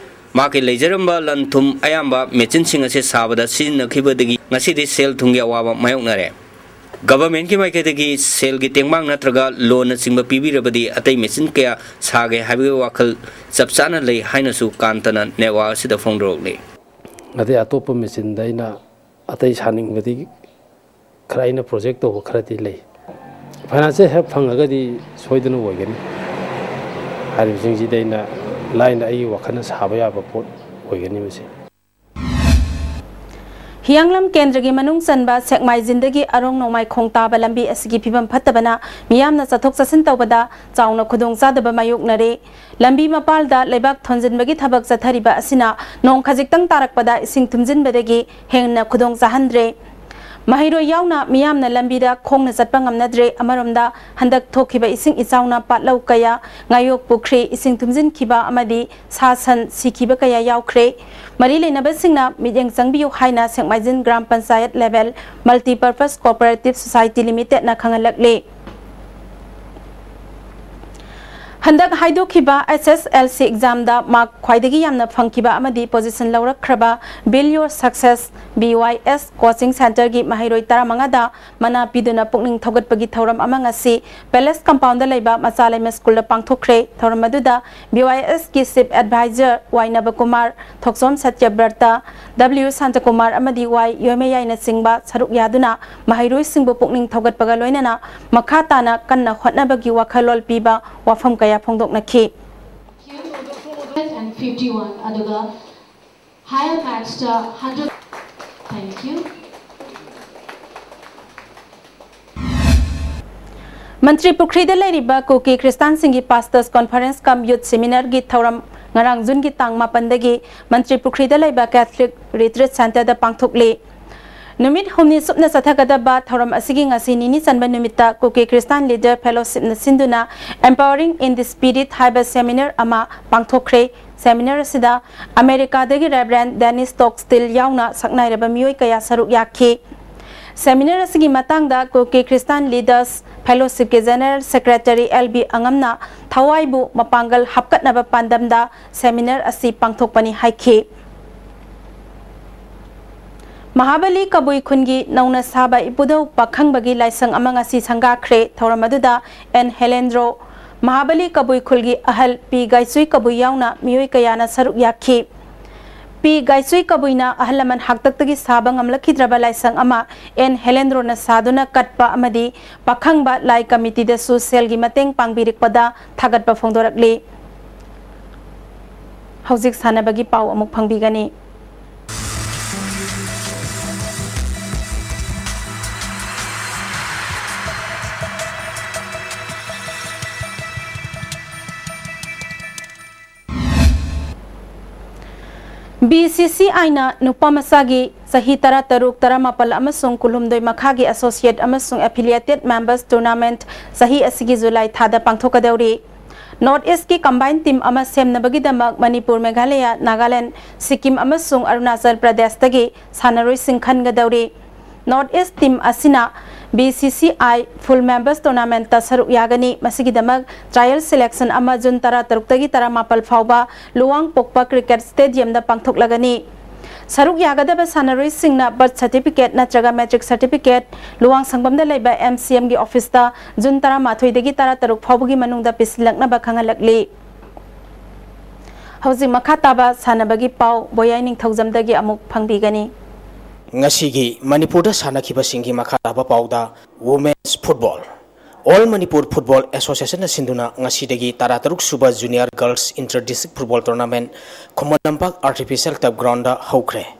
ꯃꯍꯥꯛꯀꯤ ꯂꯩꯖꯔꯝꯕ ꯂꯟ ꯊꯨꯝ ꯑꯌꯥꯝꯕ ꯃꯦꯆꯤꯟꯁꯤꯡ ꯑꯁꯤ ꯁꯥꯕꯗ ꯁꯤꯖꯤꯟꯅꯈꯤꯕꯗꯒꯤ ꯉꯁꯤꯗꯤ ꯁꯦꯜ ꯊꯨꯝꯒꯤ ꯑꯋꯥꯕ ꯃꯥꯌꯣꯛꯅꯔꯦ꯫ ꯒꯚꯔꯟꯃꯦꯟꯠꯀꯤ ꯃꯥꯏꯀꯩꯗꯒꯤ ꯁꯦꯜꯒꯤ ꯇꯦꯡꯕꯥꯡ ꯅꯠꯇ꯭ꯔꯒ ꯂꯣꯟꯅꯆꯤꯡꯕ ꯄꯤꯕꯤꯔꯕꯗꯤ ꯑꯇꯩ ꯃꯦꯆꯤꯟ ꯀꯌꯥ ꯁꯥꯒꯦ ꯍꯥꯏꯕꯒꯤ ꯋꯥꯈꯜ ꯆꯞ ꯆꯥꯅ ꯂꯩ ꯍꯥꯏꯅꯁꯨ ꯀꯥꯟꯇꯅ ꯅꯦꯠꯋꯥꯛ ꯑꯁꯤꯗ ꯐꯣꯡꯗꯣꯔꯛꯂꯤ꯫ ꯑꯗꯩ ꯑꯇꯣꯞꯄ ꯃꯦꯆꯤꯟꯗ ꯑꯩꯅ ꯑꯇꯩ ꯁꯥꯅꯤꯡꯕꯗꯤ ꯈꯔ ꯑꯩꯅ ꯄ꯭ꯔꯣꯖꯦꯛ ꯇꯧꯕ ꯈꯔꯗꯤ ꯂꯩ꯫ ꯐꯥꯏꯅꯥꯟꯁꯤꯌꯦꯜ ꯍꯦꯜꯞ ꯐꯪꯉꯒꯗꯤ ꯁꯣꯏꯗꯅ ꯑꯣꯏꯒꯅꯤ꯫ ꯍꯥꯏꯔꯤꯕꯁꯤꯡꯁꯤꯗꯤ ꯑꯩꯅ ꯂꯥꯏꯅ ꯑꯩꯒꯤ ꯋꯥꯈꯜꯅ ꯁꯥꯕ ꯌꯥꯕ ꯄꯣꯠ ꯑꯣꯏꯒꯅꯤ ꯃꯁꯤ꯫ ꯍꯤꯌꯥꯡꯂꯝ ꯀꯦꯟꯗ꯭ꯔꯒꯤ ꯃꯅꯨꯡ ꯆꯟꯕ ꯁꯦꯛꯃꯥꯏꯖꯤꯟꯗꯒꯤ ꯑꯔꯣꯡ ꯅꯣꯡꯃꯥꯏꯈꯣꯡ ꯇꯥꯕ ꯂꯝꯕꯤ ꯑꯁꯤꯒꯤ ꯐꯤꯕꯝ ꯐꯠꯇꯕꯅ ꯃꯤꯌꯥꯝꯅ ꯆꯠꯊꯣꯛ ꯆꯠꯁꯤꯟ ꯇꯧꯕꯗ ꯆꯥꯎꯅ ꯈꯨꯗꯣꯡꯆꯥꯗꯕ ꯃꯥꯌꯣꯛꯅꯔꯦ꯫ ꯂꯝꯕꯤ ꯃꯄꯥꯜꯗ ꯂꯩꯕꯥꯛ ꯊꯣꯟꯖꯤꯟꯕꯒꯤ ꯊꯕꯛ ꯆꯠꯊꯔꯤꯕ ꯑꯁꯤꯅ ꯅꯣꯡ ꯈꯖꯤꯛꯇꯪ ꯇꯥꯔꯛꯄꯗ ꯏꯁꯤꯡ ꯊꯨꯝꯖꯤꯟꯕꯗꯒꯤ ꯍꯦꯟꯅ ꯈꯨꯗꯣꯡ ꯆꯥꯍꯟꯗ꯭ꯔꯦ꯫ ꯃꯍꯩꯔꯣꯏ ꯌꯥꯎꯅ ꯃꯤꯌꯥꯝꯅ ꯂꯝꯕꯤꯗ ꯈꯣꯡꯅ ꯆꯠꯄ ꯉꯝꯅꯗ꯭ꯔꯦ꯫ ꯑꯃꯔꯣꯝꯗ ꯍꯟꯗꯛ ꯊꯣꯛꯈꯤꯕ ꯏꯁꯤꯡ ꯏꯆꯥꯎꯅ ꯄꯥꯠꯂꯧ ꯀꯌꯥ, ꯉꯥꯌꯣꯛ ꯄꯨꯈ꯭ꯔꯤ ꯏꯁꯤꯡ ꯊꯨꯝꯖꯤꯟꯈꯤꯕ ꯑꯃꯗꯤ ꯁꯥ ꯁꯟ ꯁꯤꯈꯤꯕ ꯀꯌꯥ ꯌꯥꯎꯈ꯭ꯔꯦ꯫ ꯃꯔꯤ ꯂꯩꯅꯕꯁꯤꯡꯅ ꯃꯤꯠꯌꯦꯡ ꯆꯪꯕꯤꯌꯨ ꯍꯥꯏꯅ ꯁꯦꯛꯃꯥꯏꯖꯤꯟ gram panchayat level multipurpose cooperative society ꯂꯤꯃꯤꯇꯦꯗꯅ ꯈꯪꯍꯜꯂꯛꯂꯤ꯫ ꯍꯟꯗꯛ ꯍꯥꯏꯗꯣꯛꯈꯤꯕ ꯑꯦꯁ ꯑꯦꯁ ꯑꯦꯜ ꯁꯤ ꯑꯦꯛꯖꯥꯝꯗ ꯃꯥꯔꯛ ꯈ꯭ꯋꯥꯏꯗꯒꯤ ꯌꯥꯝꯅ ꯐꯪꯈꯤꯕ ꯑꯃꯗꯤ ꯄꯣꯖꯤꯁꯟ ꯂꯧꯔꯛꯈ꯭ꯔꯕ Build Your Success B Y S Coaching Centreꯒꯤ ꯃꯍꯩꯔꯣꯏ ꯇꯔꯥꯃꯉꯥꯗ ꯃꯅꯥ ꯄꯤꯗꯨꯅ ꯄꯨꯛꯅꯤꯡ ꯊꯧꯒꯠꯄꯒꯤ ꯊꯧꯔꯝ ꯑꯃ ꯉꯁꯤ ꯄꯦꯂꯦꯁ ꯀꯝꯄꯥꯎꯟꯗ ꯂꯩꯕ ꯃꯆꯥ ꯂꯩꯃ ꯁ꯭ꯀꯨꯜꯗ ꯄꯥꯡꯊꯣꯛꯈ꯭ꯔꯦ꯫ ꯊꯧꯔꯝ ꯑꯗꯨꯗ B Y Sꯀꯤ ꯆꯤꯐ ꯑꯦꯗꯚꯥꯏꯖꯔ ꯋꯥꯏ ꯅꯕꯀꯨꯃꯥꯔ, ꯊꯣꯛꯆꯣꯝ ꯁꯇ꯭ꯌꯕ꯭ꯔꯇ, ꯗꯕ꯭ꯂꯤꯎ ꯁꯥꯟꯇꯀꯨꯃꯥꯔ ꯑꯃꯗꯤ ꯋꯥꯏ ꯌꯣꯏꯃꯌꯥꯏꯅꯆꯤꯡꯕ ꯁꯔꯨꯛ ꯌꯥꯗꯨꯅ ꯃꯍꯩꯔꯣꯏꯁꯤꯡꯕꯨ ꯄꯨꯛꯅꯤꯡ ꯊꯧꯒꯠꯄꯒ ꯂꯣꯏꯅꯅ ꯃꯈꯥ ꯇꯥꯅ ꯀꯟꯅ ꯍꯣꯠꯅꯕꯒꯤ ꯋꯥꯈꯜꯂꯣꯟ ꯄꯤꯕ ꯋꯥꯐꯝ ꯀꯌꯥ ꯐꯣꯡꯗꯣꯛꯅꯈꯤ꯫ And fifty-one ꯑꯗꯨꯒ higher mathsꯇ hundred. Thank you. ꯃꯟꯇ꯭ꯔꯤ ꯄꯨꯈ꯭ꯔꯤꯗ ꯂꯩꯔꯤꯕ ꯀꯨꯀꯤ ꯈ꯭ꯔꯤꯁꯇꯥꯟꯁꯤꯡꯒꯤ ꯄꯥꯁꯇꯔꯁ ꯀꯣꯟꯐꯔꯦꯟꯁ ꯀꯝ ꯌꯨꯠ ꯁꯦꯃꯤꯅꯥꯔꯒꯤ ꯊꯧꯔꯝ ꯉꯔꯥꯡ ꯖꯨꯟꯒꯤ ꯇꯥꯡ ꯃꯥꯄꯟꯗꯒꯤ ꯃꯟꯇ꯭ꯔꯤ ꯄꯨꯈ꯭ꯔꯤꯗ ꯂꯩꯕ ꯀꯦꯊꯂꯤꯛ ꯔꯤꯇ꯭ꯔꯤꯠ ꯁꯦꯟꯇꯔꯗ ꯄꯥꯡꯊꯣꯛꯂꯤ꯫ ꯅꯨꯃꯤꯠ ꯍꯨꯝꯅꯤ ꯁꯨꯞꯅ ꯆꯠꯊꯒꯗꯕ ꯊꯧꯔꯝ ꯑꯁꯤꯒꯤ ꯉꯁꯤ ꯅꯤꯅꯤ ꯆꯟꯕ ꯅꯨꯃꯤꯠꯇ ꯀꯨꯀꯤ ꯈ꯭ꯔꯤꯁꯇꯥꯟ ꯂꯤꯗꯔ ꯐꯦꯂꯣꯁꯤꯞꯅ ꯁꯤꯟꯗꯨꯅ Empowering in the Spirit ꯍꯥꯏꯕ ꯁꯦꯃꯤꯅꯥꯔ ꯑꯃ ꯄꯥꯡꯊꯣꯛꯈ꯭ꯔꯦ꯫ ꯁꯦꯃꯤꯅꯥꯔ ꯑꯁꯤꯗ ꯑꯃꯦꯔꯤꯀꯥꯗꯒꯤ ꯔꯦꯚꯔꯦꯟ ꯗꯦꯅꯤꯁ ꯇꯣꯛꯁꯇꯤꯜ ꯌꯥꯎꯅ ꯁꯛꯅꯥꯏꯔꯕ ꯃꯤꯑꯣꯏ ꯀꯌꯥ ꯁꯔꯨꯛ ꯌꯥꯈꯤ꯫ ꯁꯦꯃꯤꯅꯥꯔ ꯑꯁꯤꯒꯤ ꯃꯇꯥꯡꯗ ꯀꯨꯀꯤ ꯈ꯭ꯔꯤꯁꯇꯥꯟ ꯂꯤꯗꯔꯁ ꯐꯦꯂꯣꯁꯤꯞꯀꯤ ꯖꯦꯅꯔꯦꯜ ꯁꯦꯀ꯭ꯔꯦꯇꯔꯤ ꯑꯦꯜ ꯕꯤ ꯑꯉꯝꯅ ꯊꯋꯥꯏꯕꯨ ꯃꯄꯥꯡꯒꯜ ꯍꯥꯞꯀꯠꯅꯕ ꯄꯥꯟꯗꯝꯗ ꯁꯦꯃꯤꯅꯥꯔ ꯑꯁꯤ ꯄꯥꯡꯊꯣꯛꯄꯅꯤ ꯍꯥꯏꯈꯤ꯫ ꯃꯍꯥꯕꯂꯤ ꯀꯕꯨꯏ ꯈꯨꯟꯒꯤ ꯅꯧꯅ ꯁꯥꯕ ꯏꯄꯨꯙꯧ ꯄꯥꯈꯪꯕꯒꯤ ꯂꯥꯏꯁꯪ ꯑꯃ ꯉꯁꯤ ꯁꯪꯒꯥꯈ꯭ꯔꯦ꯫ ꯊꯧꯔꯝ ꯑꯗꯨꯗ ꯑꯦꯟ ꯍꯦꯂꯦꯟꯗ꯭ꯔꯣ, ꯃꯍꯥꯕꯂꯤ ꯀꯕꯨꯏ ꯈꯨꯜꯒꯤ ꯑꯍꯜ ꯄꯤ ꯒꯥꯏꯆꯨꯏ ꯀꯕꯨꯏ ꯌꯥꯎꯅ ꯃꯤꯑꯣꯏ ꯀꯌꯥꯅ ꯁꯔꯨꯛ ꯌꯥꯈꯤ꯫ ꯄꯤ ꯒꯥꯏꯆꯨꯏ ꯀꯕꯨꯏꯅ ꯑꯍꯜ ꯂꯃꯟ ꯍꯥꯛꯇꯛꯇꯒꯤ ꯁꯥꯕ ꯉꯝꯂꯛꯈꯤꯗ꯭ꯔꯕ ꯂꯥꯏꯁꯪ ꯑꯃ ꯑꯦꯟ ꯍꯦꯂꯦꯟꯗ꯭ꯔꯣꯅ ꯁꯥꯗꯨꯅ ꯀꯠꯄ ꯑꯃꯗꯤ ꯄꯥꯈꯪꯕ ꯂꯥꯏ ꯀꯃꯤꯇꯤꯗꯁꯨ ꯁꯦꯜꯒꯤ ꯃꯇꯦꯡ ꯄꯥꯡꯕꯤꯔꯛꯄꯗ ꯊꯥꯒꯠꯄ ꯐꯣꯡꯗꯣꯔꯛꯂꯤ꯫ ꯍꯧꯖꯤꯛ ꯁꯥꯟꯅꯕꯒꯤ ꯄꯥꯎ ꯑꯃꯨꯛ ꯐꯪꯕꯤꯒꯅꯤ꯫ B C C I ꯅ ꯅꯨꯄꯥ ꯃꯆꯥꯒꯤ ꯆꯍꯤ ꯇꯔꯥꯇꯔꯨꯛ, ꯇꯔꯥꯃꯥꯄꯜ ꯑꯃꯁꯨꯡ ꯀꯨꯟꯍꯨꯝꯗꯣꯏ ꯃꯈꯥꯒꯤ associate ꯑꯃꯁꯨꯡ affiliated members tournament ꯆꯍꯤ ꯑꯁꯤꯒꯤ ꯖꯨꯂꯥꯏ ꯊꯥꯗ ꯄꯥꯡꯊꯣꯛꯀꯗꯧꯔꯤ꯫ North East ꯀꯤ combine team ꯑꯃ ꯁꯦꯝꯅꯕꯒꯤꯗꯃꯛ ꯃꯅꯤꯄꯨꯔ, ꯃꯦꯘꯥꯂꯌꯥ, ꯅꯥꯒꯥꯂꯦꯟ, ꯁꯤꯛꯀꯤꯝ ꯑꯃꯁꯨꯡ ꯑꯔꯨꯅꯥꯆꯜ ꯄ꯭ꯔꯗꯦꯁꯇꯒꯤ ꯁꯥꯟꯅꯔꯣꯏꯁꯤꯡ ꯈꯟꯒꯗꯧꯔꯤ꯫ North East team ꯑꯁꯤꯅ B C C I full members tournament ꯇ ꯁꯔꯨꯛ ꯌꯥꯒꯅꯤ꯫ ꯃꯁꯤꯒꯤꯗꯃꯛ trial selection ꯑꯃ ꯖꯨꯟ ꯇꯔꯥꯇꯔꯨꯛꯇꯒꯤ ꯇꯔꯥꯃꯥꯄꯜ ꯐꯥꯎꯕ ꯂꯨꯋꯥꯡꯄꯣꯛꯄ cricket stadium ꯗ ꯄꯥꯡꯊꯣꯛꯂꯒꯅꯤ꯫ ꯁꯔꯨꯛ ꯌꯥꯒꯗꯕ ꯁꯥꯟꯅꯔꯣꯏꯁꯤꯡꯅ birth certificate ꯅꯠꯇ꯭ꯔꯒ matric certificate ꯂꯨꯋꯥꯡꯁꯪꯕꯝꯗ ꯂꯩꯕ M C M ꯒꯤ office ꯇ ꯖꯨꯟ ꯇꯔꯥꯃꯥꯊꯣꯏꯗꯒꯤ ꯇꯔꯥꯇꯔꯨꯛ ꯐꯥꯎꯕꯒꯤ ꯃꯅꯨꯡꯗ ꯄꯤꯁꯤꯜꯂꯛꯅꯕ ꯈꯪꯍꯜꯂꯛꯂꯤ꯫ ꯍꯧꯖꯤꯛ ꯃꯈꯥ ꯇꯥꯕ ꯁꯥꯟꯅꯕꯒꯤ ꯄꯥꯎ ꯕꯣꯌꯥꯏ ꯅꯤꯡꯊꯧꯖꯝꯗꯒꯤ ꯑꯃꯨꯛ ꯐꯪꯕꯤꯒꯅꯤ꯫ ꯉꯁꯤꯒꯤ ꯃꯅꯤꯄꯨꯔꯗ ꯁꯥꯟꯅꯈꯤꯕꯁꯤꯡꯒꯤ ꯃꯈꯥ ꯇꯥꯕ ꯄꯥꯎꯗ Women's Football꯫ All Manipur Football Association ꯅ ꯁꯤꯟꯗꯨꯅ ꯉꯁꯤꯗꯒꯤ ꯇꯔꯥꯇꯔꯨꯛ ꯁꯨꯕ Junior Girls Inter District Football Tournament Khuman Lampak Artificial Turf Ground ꯗ ꯍꯧꯈ꯭ꯔꯦ꯫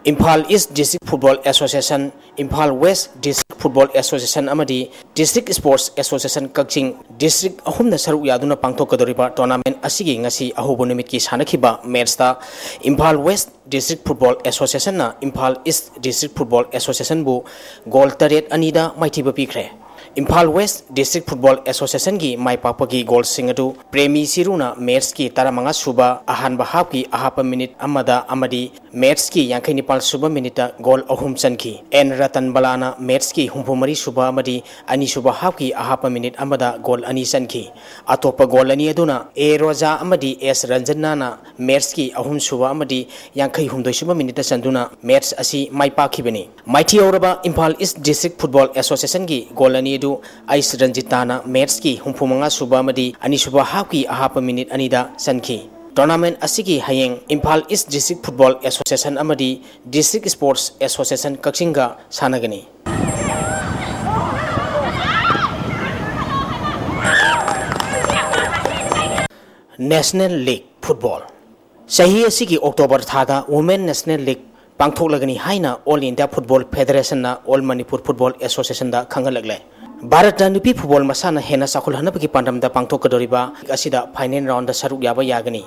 Imphal East District Football Association, Imphal West District Football Association ꯑꯃꯗꯤ District Sports Association ꯀꯛꯆꯤꯡ district ꯑꯍꯨꯝꯅ ꯁꯔꯨꯛ ꯌꯥꯗꯨꯅ ꯄꯥꯡꯊꯣꯛꯀꯗꯧꯔꯤꯕ tournament ꯑꯁꯤꯒꯤ ꯉꯁꯤ ꯑꯍꯧꯕ ꯅꯨꯃꯤꯠꯀꯤ ꯁꯥꯟꯅꯈꯤꯕ matchꯇ Imphal West District Football Associationꯅ Imphal East District Football Associationꯕꯨ goal ꯇꯔꯦꯠ ꯑꯅꯤꯗ ꯃꯥꯏꯊꯤꯕ ꯄꯤꯈ꯭ꯔꯦ꯫ Imphal West District Football Associationꯒꯤ ꯃꯥꯏ ꯄꯥꯛꯄꯒꯤ goalꯁꯤꯡ ꯑꯗꯨ ꯄ꯭ꯔꯦꯃꯤ ꯆꯤꯔꯨꯅ matchꯀꯤ ꯇꯔꯥꯃꯉꯥ ꯁꯨꯕ ꯑꯍꯥꯟꯕ halfꯀꯤ ꯑꯍꯥꯞꯄ minute ꯑꯃꯗ ꯑꯃꯗꯤ matchꯀꯤ ꯌꯥꯡꯈꯩ ꯅꯤꯄꯥꯜ ꯁꯨꯕ minuteꯇ goal ꯑꯍꯨꯝ ꯆꯟꯈꯤ꯫ ꯑꯦꯟ ꯔꯇꯟ ꯕꯂꯥꯅ matchꯀꯤ ꯍꯨꯝꯐꯨ ꯃꯔꯤ ꯁꯨꯕ ꯑꯃꯗꯤ ꯑꯅꯤꯁꯨꯕ halfꯀꯤ ꯑꯍꯥꯞꯄ minute ꯑꯃꯗ goal ꯑꯅꯤ ꯆꯟꯈꯤ꯫ ꯑꯇꯣꯞꯄ goal ꯑꯅꯤ ꯑꯗꯨꯅ ꯑꯦ ꯔꯣꯖꯥ ꯑꯃꯗꯤ ꯑꯦꯁ ꯔꯟꯖꯅꯥꯅ matchꯀꯤ ꯑꯍꯨꯝ ꯁꯨꯕ ꯑꯃꯗꯤ ꯌꯥꯡꯈꯩ ꯍꯨꯝꯗꯣꯏ ꯁꯨꯕ minuteꯇ ꯆꯟꯗꯨꯅ match ꯑꯁꯤ ꯃꯥꯏ ꯄꯥꯛꯈꯤꯕꯅꯤ꯫ ꯃꯥꯏꯊꯤ ꯌꯧꯔꯕ Imphal East District Football Associationꯒꯤ goal ꯑꯅꯤ ꯑꯗꯨ ꯑꯩꯁ ꯔꯟꯖꯤꯇꯥꯅ matchꯀꯤ ꯍꯨꯝꯐꯨ ꯃꯉꯥ ꯁꯨꯕ ꯑꯃꯗꯤ ꯑꯅꯤꯁꯨꯕ halfꯀꯤ ꯑꯍꯥꯞꯄ minute ꯑꯅꯤꯗ ꯆꯟꯈꯤ꯫ Tournament ꯑꯁꯤꯒꯤ ꯍꯌꯦꯡ Imphal East District Football Association ꯑꯃꯗꯤ District Sports Association ꯀꯛꯆꯤꯡꯒ ꯁꯥꯟꯅꯒꯅꯤ꯫ National League Football꯫ ꯆꯍꯤ ꯑꯁꯤꯒꯤ October ꯊꯥꯗ Women National League ꯄꯥꯡꯊꯣꯛꯂꯒꯅꯤ ꯍꯥꯏꯅ All India Football Federationꯅ All Manipur Football Associationꯗ ꯈꯪꯍꯜꯂꯛꯂꯦ꯫ ꯚꯥꯔꯠꯇ ꯅꯨꯄꯤ football ꯃꯁꯥꯟꯅ ꯍꯦꯟꯅ ꯆꯥꯎꯈꯠꯍꯟꯅꯕꯒꯤ ꯄꯥꯟꯗꯝꯗ ꯄꯥꯡꯊꯣꯛꯀꯗꯧꯔꯤꯕ league ꯑꯁꯤꯗ final roundꯗ ꯁꯔꯨꯛ ꯌꯥꯕ ꯌꯥꯒꯅꯤ꯫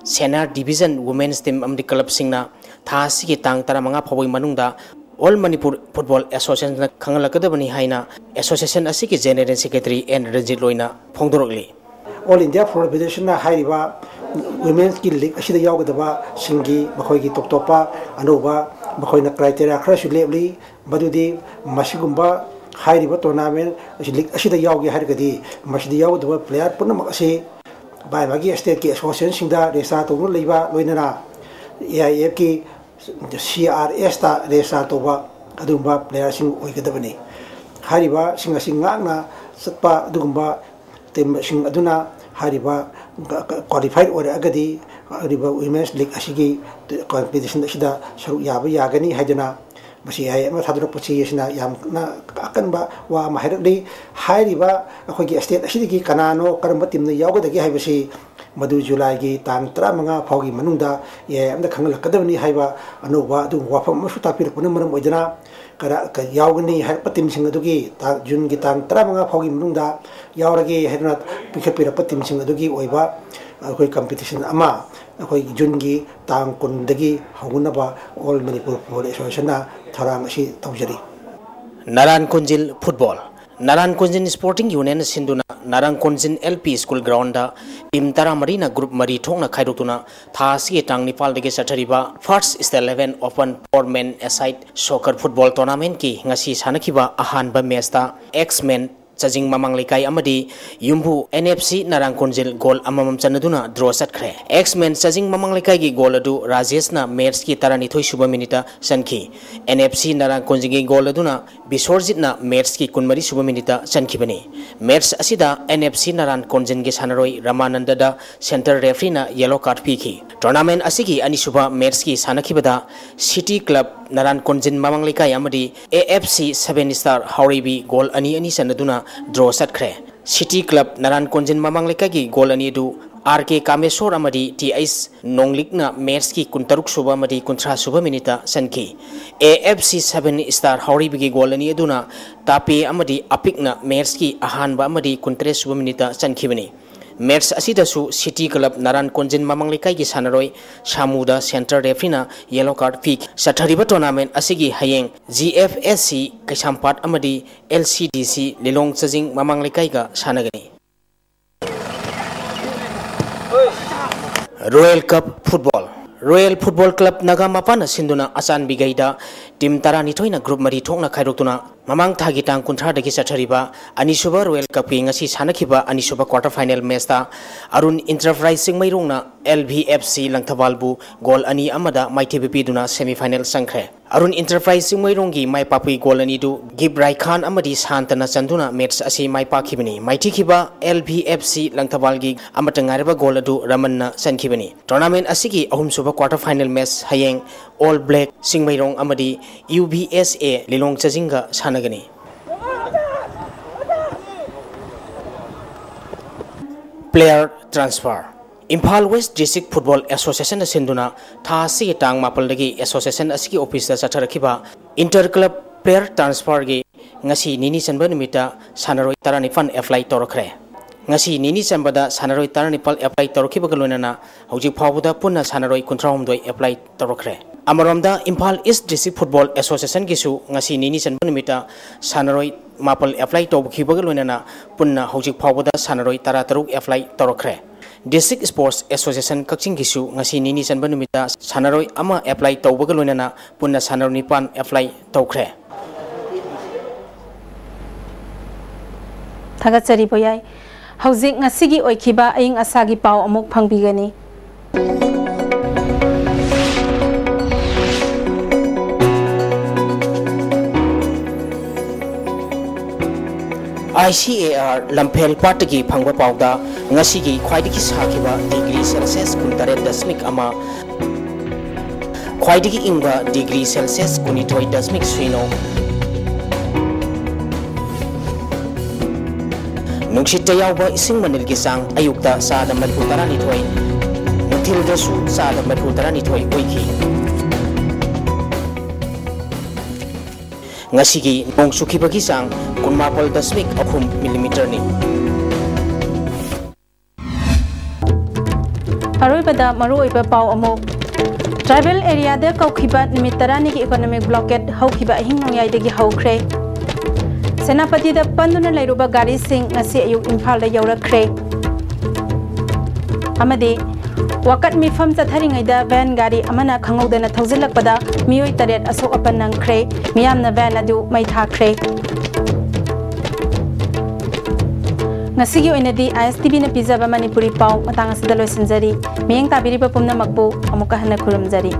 Senior Division Women's Team ꯑꯃꯗꯤ clubꯁꯤꯡꯅ ꯊꯥ ꯑꯁꯤꯒꯤ ꯇꯥꯡ ꯇꯔꯥꯃꯉꯥ ꯐꯥꯎꯕꯒꯤ ꯃꯅꯨꯡꯗ All Manipur Football Associationꯅ ꯈꯪꯍꯜꯂꯛꯀꯗꯕꯅꯤ ꯍꯥꯏꯅ association ꯑꯁꯤꯒꯤ General Secretary ꯑꯦꯟ ꯔꯟꯖꯤꯠ ꯂꯣꯏꯅ ꯐꯣꯡꯗꯣꯔꯛꯂꯤ꯫ All India Football Federationꯅ ꯍꯥꯏꯔꯤꯕ Women'sꯀꯤ league ꯑꯁꯤꯗ ꯌꯥꯎꯒꯗꯕꯁꯤꯡꯒꯤ ꯃꯈꯣꯏꯒꯤ ꯇꯣꯞ ꯇꯣꯞꯄ ꯑꯅꯧꯕ ꯃꯈꯣꯏꯅ criteria ꯈꯔꯁꯨ ꯂꯦꯞꯂꯤ꯫ ꯃꯗꯨꯗꯤ ꯃꯁꯤꯒꯨꯝꯕ ꯍꯥꯏꯔꯤꯕ tournament ꯑꯁꯤ, league ꯑꯁꯤꯗ ꯌꯥꯎꯒꯦ ꯍꯥꯏꯔꯒꯗꯤ ꯃꯁꯤꯗ ꯌꯥꯎꯒꯗꯕ player ꯄꯨꯝꯅꯃꯛ ꯑꯁꯤ ꯃꯥꯒꯤ ꯃꯥꯒꯤ stateꯀꯤ associationꯁꯤꯡꯗ register ꯇꯧꯗꯨꯅ ꯂꯩꯕ, ꯂꯣꯏꯅꯅ A I ꯑꯦꯐꯀꯤ C R ꯑꯦꯁꯇ register ꯇꯧꯕ ꯑꯗꯨꯒꯨꯝꯕ playerꯁꯤꯡ ꯑꯣꯏꯒꯗꯕꯅꯤ꯫ ꯍꯥꯏꯔꯤꯕꯁꯤꯡ ꯑꯁꯤ ꯉꯥꯛꯅ ꯆꯠꯄ ꯑꯗꯨꯒꯨꯝꯕ teamꯁꯤꯡ ꯑꯗꯨꯅ ꯍꯥꯏꯔꯤꯕ qualified ꯑꯣꯏꯔꯛꯑꯒꯗꯤ ꯍꯥꯏꯔꯤꯕ Women's League ꯑꯁꯤꯒꯤ competition ꯑꯁꯤꯗ ꯁꯔꯨꯛ ꯌꯥꯕ ꯌꯥꯒꯅꯤ ꯍꯥꯏꯗꯨꯅ ꯃꯁꯤ ꯑꯩ ꯑꯃ ꯊꯥꯗꯣꯔꯛꯄꯁꯤ ꯑꯁꯤꯅ ꯌꯥꯝꯅ ꯑꯀꯟꯕ ꯋꯥ ꯑꯃ ꯍꯥꯏꯔꯛꯂꯤ꯫ ꯍꯥꯏꯔꯤꯕ ꯑꯩꯈꯣꯏꯒꯤ state ꯑꯁꯤꯗꯒꯤ ꯀꯅꯥꯅꯣ, ꯀꯔꯝꯕ teamꯅ ꯌꯥꯎꯒꯗꯒꯦ ꯍꯥꯏꯕꯁꯤ ꯃꯗꯨ Julyꯒꯤ ꯇꯥꯡ ꯇꯔꯥꯃꯉꯥ ꯐꯥꯎꯒꯤ ꯃꯅꯨꯡꯗ ꯑꯦ ꯑꯥꯏ ꯑꯃꯗ ꯈꯪꯍꯜꯂꯛꯀꯗꯕꯅꯤ ꯍꯥꯏꯕ ꯑꯅꯧꯕ ꯑꯗꯨꯒꯨꯝꯕ ꯋꯥꯐꯝ ꯑꯃꯁꯨ ꯇꯥꯛꯄꯤꯔꯛꯄꯅ ꯃꯔꯝ ꯑꯣꯏꯗꯨꯅ ꯀꯔ-, ꯀ-, ꯌꯥꯎꯒꯅꯤ ꯍꯥꯏꯔꯛꯄ teamꯁꯤꯡ ꯑꯗꯨꯒꯤ ꯇꯥꯡ, Juneꯒꯤ ꯇꯥꯡ ꯇꯔꯥꯃꯉꯥ ꯐꯥꯎꯒꯤ ꯃꯅꯨꯡꯗ ꯌꯥꯎꯔꯒꯦ ꯍꯥꯏꯗꯨꯅ ꯄꯤꯈꯠꯄꯤꯔꯛꯄ teamꯁꯤꯡ ꯑꯗꯨꯒꯤ ꯑꯣꯏꯕ ꯑꯩꯈꯣꯏ competition ꯑꯃ ꯑꯩꯈꯣꯏ Juneꯒꯤ ꯇꯥꯡ ꯀꯨꯟꯗꯒꯤ ꯍꯧꯅꯅꯕ All Manipur Football Associationꯅ ꯊꯧꯔꯥꯡ ꯑꯁꯤ ꯇꯧꯖꯔꯤ꯫ ꯅꯔꯥꯟ ꯀꯣꯟꯖꯤꯜ ꯐꯨꯠꯕꯣꯜ꯫ ꯅꯔꯥꯟ ꯀꯣꯟꯖꯤꯜ Sporting Union ꯁꯤꯟꯗꯨꯅ ꯅꯔꯥꯟ ꯀꯣꯟꯖꯤꯜ L P School groundꯗ team ꯇꯔꯥꯃꯔꯤꯅ group ꯃꯔꯤ ꯊꯣꯛꯅ ꯈꯥꯏꯗꯣꯛꯇꯨꯅ ꯊꯥ ꯑꯁꯤꯒꯤ ꯇꯥꯡ ꯅꯤꯄꯥꯜꯗꯒꯤ ꯆꯠꯊꯔꯤꯕ First State Eleven Open Four Men Aside Soccer Football Tournamentꯀꯤ ꯉꯁꯤ ꯁꯥꯟꯅꯈꯤꯕ ꯑꯍꯥꯟꯕ matchꯇ X-Men ꯆꯥꯖꯤꯡ ꯃꯃꯥꯡ ꯂꯩꯀꯥꯏ ꯑꯃꯗꯤ ꯌꯨꯝꯕꯨ N F C ꯅꯔꯥꯡ ꯀꯣꯟꯖꯤꯜ goal ꯑꯃꯃꯝ ꯆꯟꯅꯗꯨꯅ draw ꯆꯠꯈ꯭ꯔꯦ꯫ X-Men ꯆꯥꯖꯤꯡ ꯃꯃꯥꯡ ꯂꯩꯀꯥꯏꯒꯤ goal ꯑꯗꯨ ꯔꯥꯖꯦꯁꯅ matchꯀꯤ ꯇꯔꯥꯅꯤꯊꯣꯏ ꯁꯨꯕ minuteꯇ ꯆꯟꯈꯤ꯫ N F C ꯅꯔꯥꯡ ꯀꯣꯟꯖꯤꯜꯒꯤ goal ꯑꯗꯨꯅ ꯕꯤꯁꯣꯔꯖꯤꯠꯅ matchꯀꯤ ꯀꯨꯟꯃꯔꯤ ꯁꯨꯕ minuteꯇ ꯆꯟꯈꯤꯕꯅꯤ꯫ Match ꯑꯁꯤꯗ N F C ꯅꯔꯥꯟ ꯀꯣꯟꯖꯤꯜꯒꯤ ꯁꯥꯟꯅꯔꯣꯏ ꯔꯃꯥꯅꯟꯗꯗ center refereeꯅ yellow card ꯄꯤꯈꯤ꯫ Tournament ꯑꯁꯤꯒꯤ ꯑꯅꯤꯁꯨꯕ matchꯀꯤ ꯁꯥꯟꯅꯈꯤꯕꯗ City Club ꯅꯔꯥꯟ ꯀꯣꯟꯖꯤꯜ ꯃꯃꯥꯡ ꯂꯩꯀꯥꯏ ꯑꯃꯗꯤ A F C Seven Star Haoreibi goal ꯑꯅꯤ ꯑꯅꯤ ꯆꯟꯅꯗꯨꯅ draw ꯆꯠꯈ꯭ꯔꯦ꯫ City Club ꯅꯔꯥꯟ ꯀꯣꯟꯖꯤꯜ ꯃꯃꯥꯡ ꯂꯩꯀꯥꯏꯒꯤ goal ꯑꯅꯤ ꯑꯗꯨ R K ꯀꯥꯃꯦꯁꯣꯔ ꯑꯃꯗꯤ T H ꯅꯣꯡꯂꯤꯛꯅ matchꯀꯤ ꯀꯨꯟꯇꯔꯨꯛ ꯁꯨꯕ ꯑꯃꯗꯤ ꯀꯨꯟꯊ꯭ꯔꯥ ꯁꯨꯕ minuteꯇ ꯆꯟꯈꯤ꯫ A F C Seven Star ꯍꯥꯎꯔꯩꯕꯤꯒꯤ goal ꯑꯅꯤ ꯑꯗꯨꯅ ꯇꯥꯄꯦ ꯑꯃꯗꯤ ꯑꯄꯤꯛꯅ matchꯀꯤ ꯑꯍꯥꯟꯕ ꯑꯃꯗꯤ ꯀꯨꯟꯇꯔꯦꯠ ꯁꯨꯕ minuteꯇ ꯆꯟꯈꯤꯕꯅꯤ꯫ Match ꯑꯁꯤꯗꯁꯨ City Club ꯅꯔꯥꯟ ꯀꯣꯟꯖꯤꯜ ꯃꯃꯥꯡ ꯂꯩꯀꯥꯏꯒꯤ ꯁꯥꯟꯅꯔꯣꯏ ꯁꯥꯃꯨꯗ center refereeꯅ yellow card ꯄꯤꯈꯤ꯫ ꯆꯠꯊꯔꯤꯕ tournament ꯑꯁꯤꯒꯤ ꯍꯌꯦꯡ G F S C ꯀꯩꯁꯥꯝꯄꯥꯠ ꯑꯃꯗꯤ L C D C ꯂꯤꯂꯣꯡ ꯆꯥꯖꯤꯡ ꯃꯃꯥꯡ ꯂꯩꯀꯥꯏꯒ ꯁꯥꯟꯅꯒꯅꯤ꯫ Royal Cup Football꯫ Royal Football Club ꯅꯥꯒꯥꯃꯄꯥꯟꯅ ꯁꯤꯟꯗꯨꯅ ꯑꯆꯥꯟꯕꯤꯒꯩꯗ team ꯇꯔꯥꯅꯤꯊꯣꯏꯅ group ꯃꯔꯤ ꯊꯣꯛꯅ ꯈꯥꯏꯗꯣꯛꯇꯨꯅ ꯃꯃꯥꯡ ꯊꯥꯒꯤ ꯇꯥꯡ ꯀꯨꯟꯊ꯭ꯔꯥꯗꯒꯤ ꯆꯠꯊꯔꯤꯕ ꯑꯅꯤꯁꯨꯕ Royal Cupꯀꯤ ꯉꯁꯤ ꯁꯥꯟꯅꯈꯤꯕ ꯑꯅꯤꯁꯨꯕ quarter final matchꯇ Arun Enterprise ꯆꯤꯡꯃꯩꯔꯣꯡꯅ L V F C ꯂꯪꯊꯕꯥꯜꯕꯨ goal ꯑꯅꯤ ꯑꯃꯗ ꯃꯥꯏꯊꯤꯕ ꯄꯤꯗꯨꯅ semi final ꯆꯪꯈ꯭ꯔꯦ꯫ ꯑꯔꯨꯟ Enterprise ꯆꯤꯡꯃꯩꯔꯣꯡꯒꯤ ꯃꯥꯏ ꯄꯥꯛꯄꯒꯤ goal ꯑꯅꯤꯗꯨ ꯒꯤꯞ ꯔꯥꯏꯈꯥꯟ ꯑꯃꯗꯤ ꯁꯥꯟꯇꯅ ꯆꯟꯗꯨꯅ match ꯑꯁꯤ ꯃꯥꯏ ꯄꯥꯛꯈꯤꯕꯅꯤ꯫ ꯃꯥꯏꯊꯤꯈꯤꯕ L V F C ꯂꯪꯊꯕꯥꯜꯒꯤ ꯑꯃꯠꯇ ꯉꯥꯏꯔꯕ goal ꯑꯗꯨ ꯔꯃꯟꯅ ꯆꯟꯈꯤꯕꯅꯤ꯫ Tournament ꯑꯁꯤꯒꯤ ꯑꯍꯨꯝꯁꯨꯕ quarter final match ꯍꯌꯦꯡ All Black ꯆꯤꯡꯃꯩꯔꯣꯡ ꯑꯃꯗꯤ U V S A ꯂꯤꯂꯣꯡ ꯆꯥꯖꯤꯡꯒ ꯁꯥꯟꯅꯒꯅꯤ꯫ Player transfer꯫ Imphal West District Football Associationꯅ ꯁꯤꯟꯗꯨꯅ ꯊꯥ ꯑꯁꯤꯒꯤ ꯇꯥꯡ ꯃꯥꯄꯜꯗꯒꯤ association ꯑꯁꯤꯒꯤ officeꯇ ꯆꯠꯊꯔꯛꯈꯤꯕ inter club player transferꯒꯤ ꯉꯁꯤ ꯅꯤꯅꯤ ꯆꯟꯕ ꯅꯨꯃꯤꯠꯇ ꯁꯥꯟꯅꯔꯣꯏ ꯇꯔꯥꯅꯤꯄꯥꯟ apply ꯇꯧꯔꯛꯈ꯭ꯔꯦ꯫ ꯉꯁꯤ ꯅꯤꯅꯤ ꯆꯟꯕꯗ ꯁꯥꯟꯅꯔꯣꯏ ꯇꯔꯥꯅꯤꯄꯥꯜ apply ꯇꯧꯔꯛꯈꯤꯕꯒ ꯂꯣꯏꯅꯅ ꯍꯧꯖꯤꯛ ꯐꯥꯎꯕꯗ ꯄꯨꯟꯅ ꯁꯥꯟꯅꯔꯣꯏ ꯀꯨꯟꯊ꯭ꯔꯥꯍꯨꯝꯗꯣꯏ apply ꯇꯧꯔꯛꯈ꯭ꯔꯦ꯫ ꯑꯃꯔꯣꯝꯗ, Imphal East District Football Associationꯒꯤꯁꯨ ꯉꯁꯤ ꯅꯤꯅꯤ ꯆꯟꯕ ꯅꯨꯃꯤꯠꯇ ꯁꯥꯟꯅꯔꯣꯏ ꯃꯥꯄꯜ apply ꯇꯧꯈꯤꯕꯒ ꯂꯣꯏꯅꯅ ꯄꯨꯟꯅ ꯍꯧꯖꯤꯛ ꯐꯥꯎꯕꯗ ꯁꯥꯟꯅꯔꯣꯏ ꯇꯔꯥꯇꯔꯨꯛ apply ꯇꯧꯔꯛꯈ꯭ꯔꯦ꯫ District Sports Association ꯀꯛꯆꯤꯡꯒꯤꯁꯨ ꯉꯁꯤ ꯅꯤꯅꯤ ꯆꯟꯕ ꯅꯨꯃꯤꯠꯇ ꯁꯥꯟꯅꯔꯣꯏ ꯑꯃ apply ꯇꯧꯕꯒ ꯂꯣꯏꯅꯅ ꯄꯨꯟꯅ ꯁꯥꯟꯅꯔꯣꯏ ꯅꯤꯄꯥꯟ apply ꯇꯧꯈ꯭ꯔꯦ꯫ ꯊꯥꯒꯠꯆꯔꯤ ꯄꯣꯌꯥꯏ꯫ ꯍꯧꯖꯤꯛ ꯉꯁꯤꯒꯤ ꯑꯣꯏꯈꯤꯕ ꯑꯏꯪ ꯑꯁꯥꯒꯤ ꯄꯥꯎ ꯑꯃꯨꯛ ꯐꯪꯕꯤꯒꯅꯤ꯫ I C A R ꯂꯝꯐꯦꯜ ꯄꯥꯠꯇꯒꯤ ꯐꯪꯕ ꯄꯥꯎꯗ ꯉꯁꯤꯒꯤ ꯈ꯭ꯋꯥꯏꯗꯒꯤ ꯁꯥꯈꯤꯕ degree Celsius ꯀꯨꯟꯇꯔꯦꯠ ꯗꯁꯃꯤꯛ ꯑꯃ, ꯈ꯭ꯋꯥꯏꯗꯒꯤ ꯏꯪꯕ degree Celsius ꯀꯨꯟꯅꯤꯊꯣꯏ ꯗꯁꯃꯤꯛ ꯁꯤꯅꯣ꯫ ꯅꯨꯡꯁꯤꯠꯇ ꯌꯥꯎꯕ ꯏꯁꯤꯡ ꯃꯅꯤꯜꯒꯤ ꯆꯥꯡ ꯑꯌꯨꯛꯇ ꯆꯥꯗ ꯃꯔꯤꯐꯨ ꯇꯔꯥꯅꯤꯊꯣꯏ, ꯅꯨꯡꯊꯤꯜꯗꯁꯨ ꯆꯥꯗ ꯃꯔꯤꯐꯨ ꯇꯔꯥꯅꯤꯊꯣꯏ ꯑꯣꯏꯈꯤ꯫ ꯉꯁꯤꯒꯤ ꯅꯣꯡ ꯆꯨꯈꯤꯕꯒꯤ ꯆꯥꯡ ꯀꯨꯟꯃꯥꯄꯜ ꯗꯁꯃꯤꯛ ꯑꯍꯨꯝ millimeterꯅꯤ꯫ ꯑꯔꯣꯏꯕꯗ ꯃꯔꯨꯑꯣꯏꯕ ꯄꯥꯎ ꯑꯃꯨꯛ꯫ Tribal areaꯗ ꯀꯧꯈꯤꯕ ꯅꯨꯃꯤꯠ ꯇꯔꯥꯅꯤꯒꯤ economic blockade ꯍꯧꯈꯤꯕ ꯑꯍꯤꯡ ꯅꯣꯡꯌꯥꯏꯗꯒꯤ ꯍꯧꯈ꯭ꯔꯦ꯫ ꯁꯦꯅꯥꯄꯇꯤꯗ ꯄꯟꯗꯨꯅ ꯂꯩꯔꯨꯕ ꯒꯥꯔꯤꯁꯤꯡ ꯉꯁꯤ ꯑꯌꯨꯛ ꯏꯝꯐꯥꯜꯗ ꯌꯧꯔꯛꯈ꯭ꯔꯦ꯫ ꯑꯃꯗꯤ ꯋꯥꯀꯠ ꯃꯤꯐꯝ ꯆꯠꯊꯔꯤꯉꯩꯗ ꯚꯦꯟ ꯒꯥꯔꯤ ꯑꯃꯅ ꯈꯪꯍꯧꯗꯅ ꯊꯧꯖꯤꯜꯂꯛꯄꯗ ꯃꯤꯑꯣꯏ ꯇꯔꯦꯠ ꯑꯁꯣꯛ ꯑꯄꯟ ꯅꯪꯈ꯭ꯔꯦ꯫ ꯃꯤꯌꯥꯝꯅ ꯚꯦꯟ ꯑꯗꯨ ꯃꯩ ꯊꯥꯈ꯭ꯔꯦ꯫ ꯉꯁꯤꯒꯤ ꯑꯣꯏꯅꯗꯤ ISTVꯅ ꯄꯤꯖꯕ ꯃꯅꯤꯄꯨꯔꯤ ꯄꯥꯎ ꯃꯇꯥꯡ ꯑꯁꯤꯗ ꯂꯣꯏꯁꯤꯟꯖꯔꯤ꯫ ꯃꯤꯠꯌꯦꯡ ꯇꯥꯕꯤꯔꯤꯕ ꯄꯨꯝꯅꯃꯛꯄꯨ ꯑꯃꯨꯛꯀ ꯍꯟꯅ ꯈꯨꯔꯨꯝꯖꯔꯤ꯫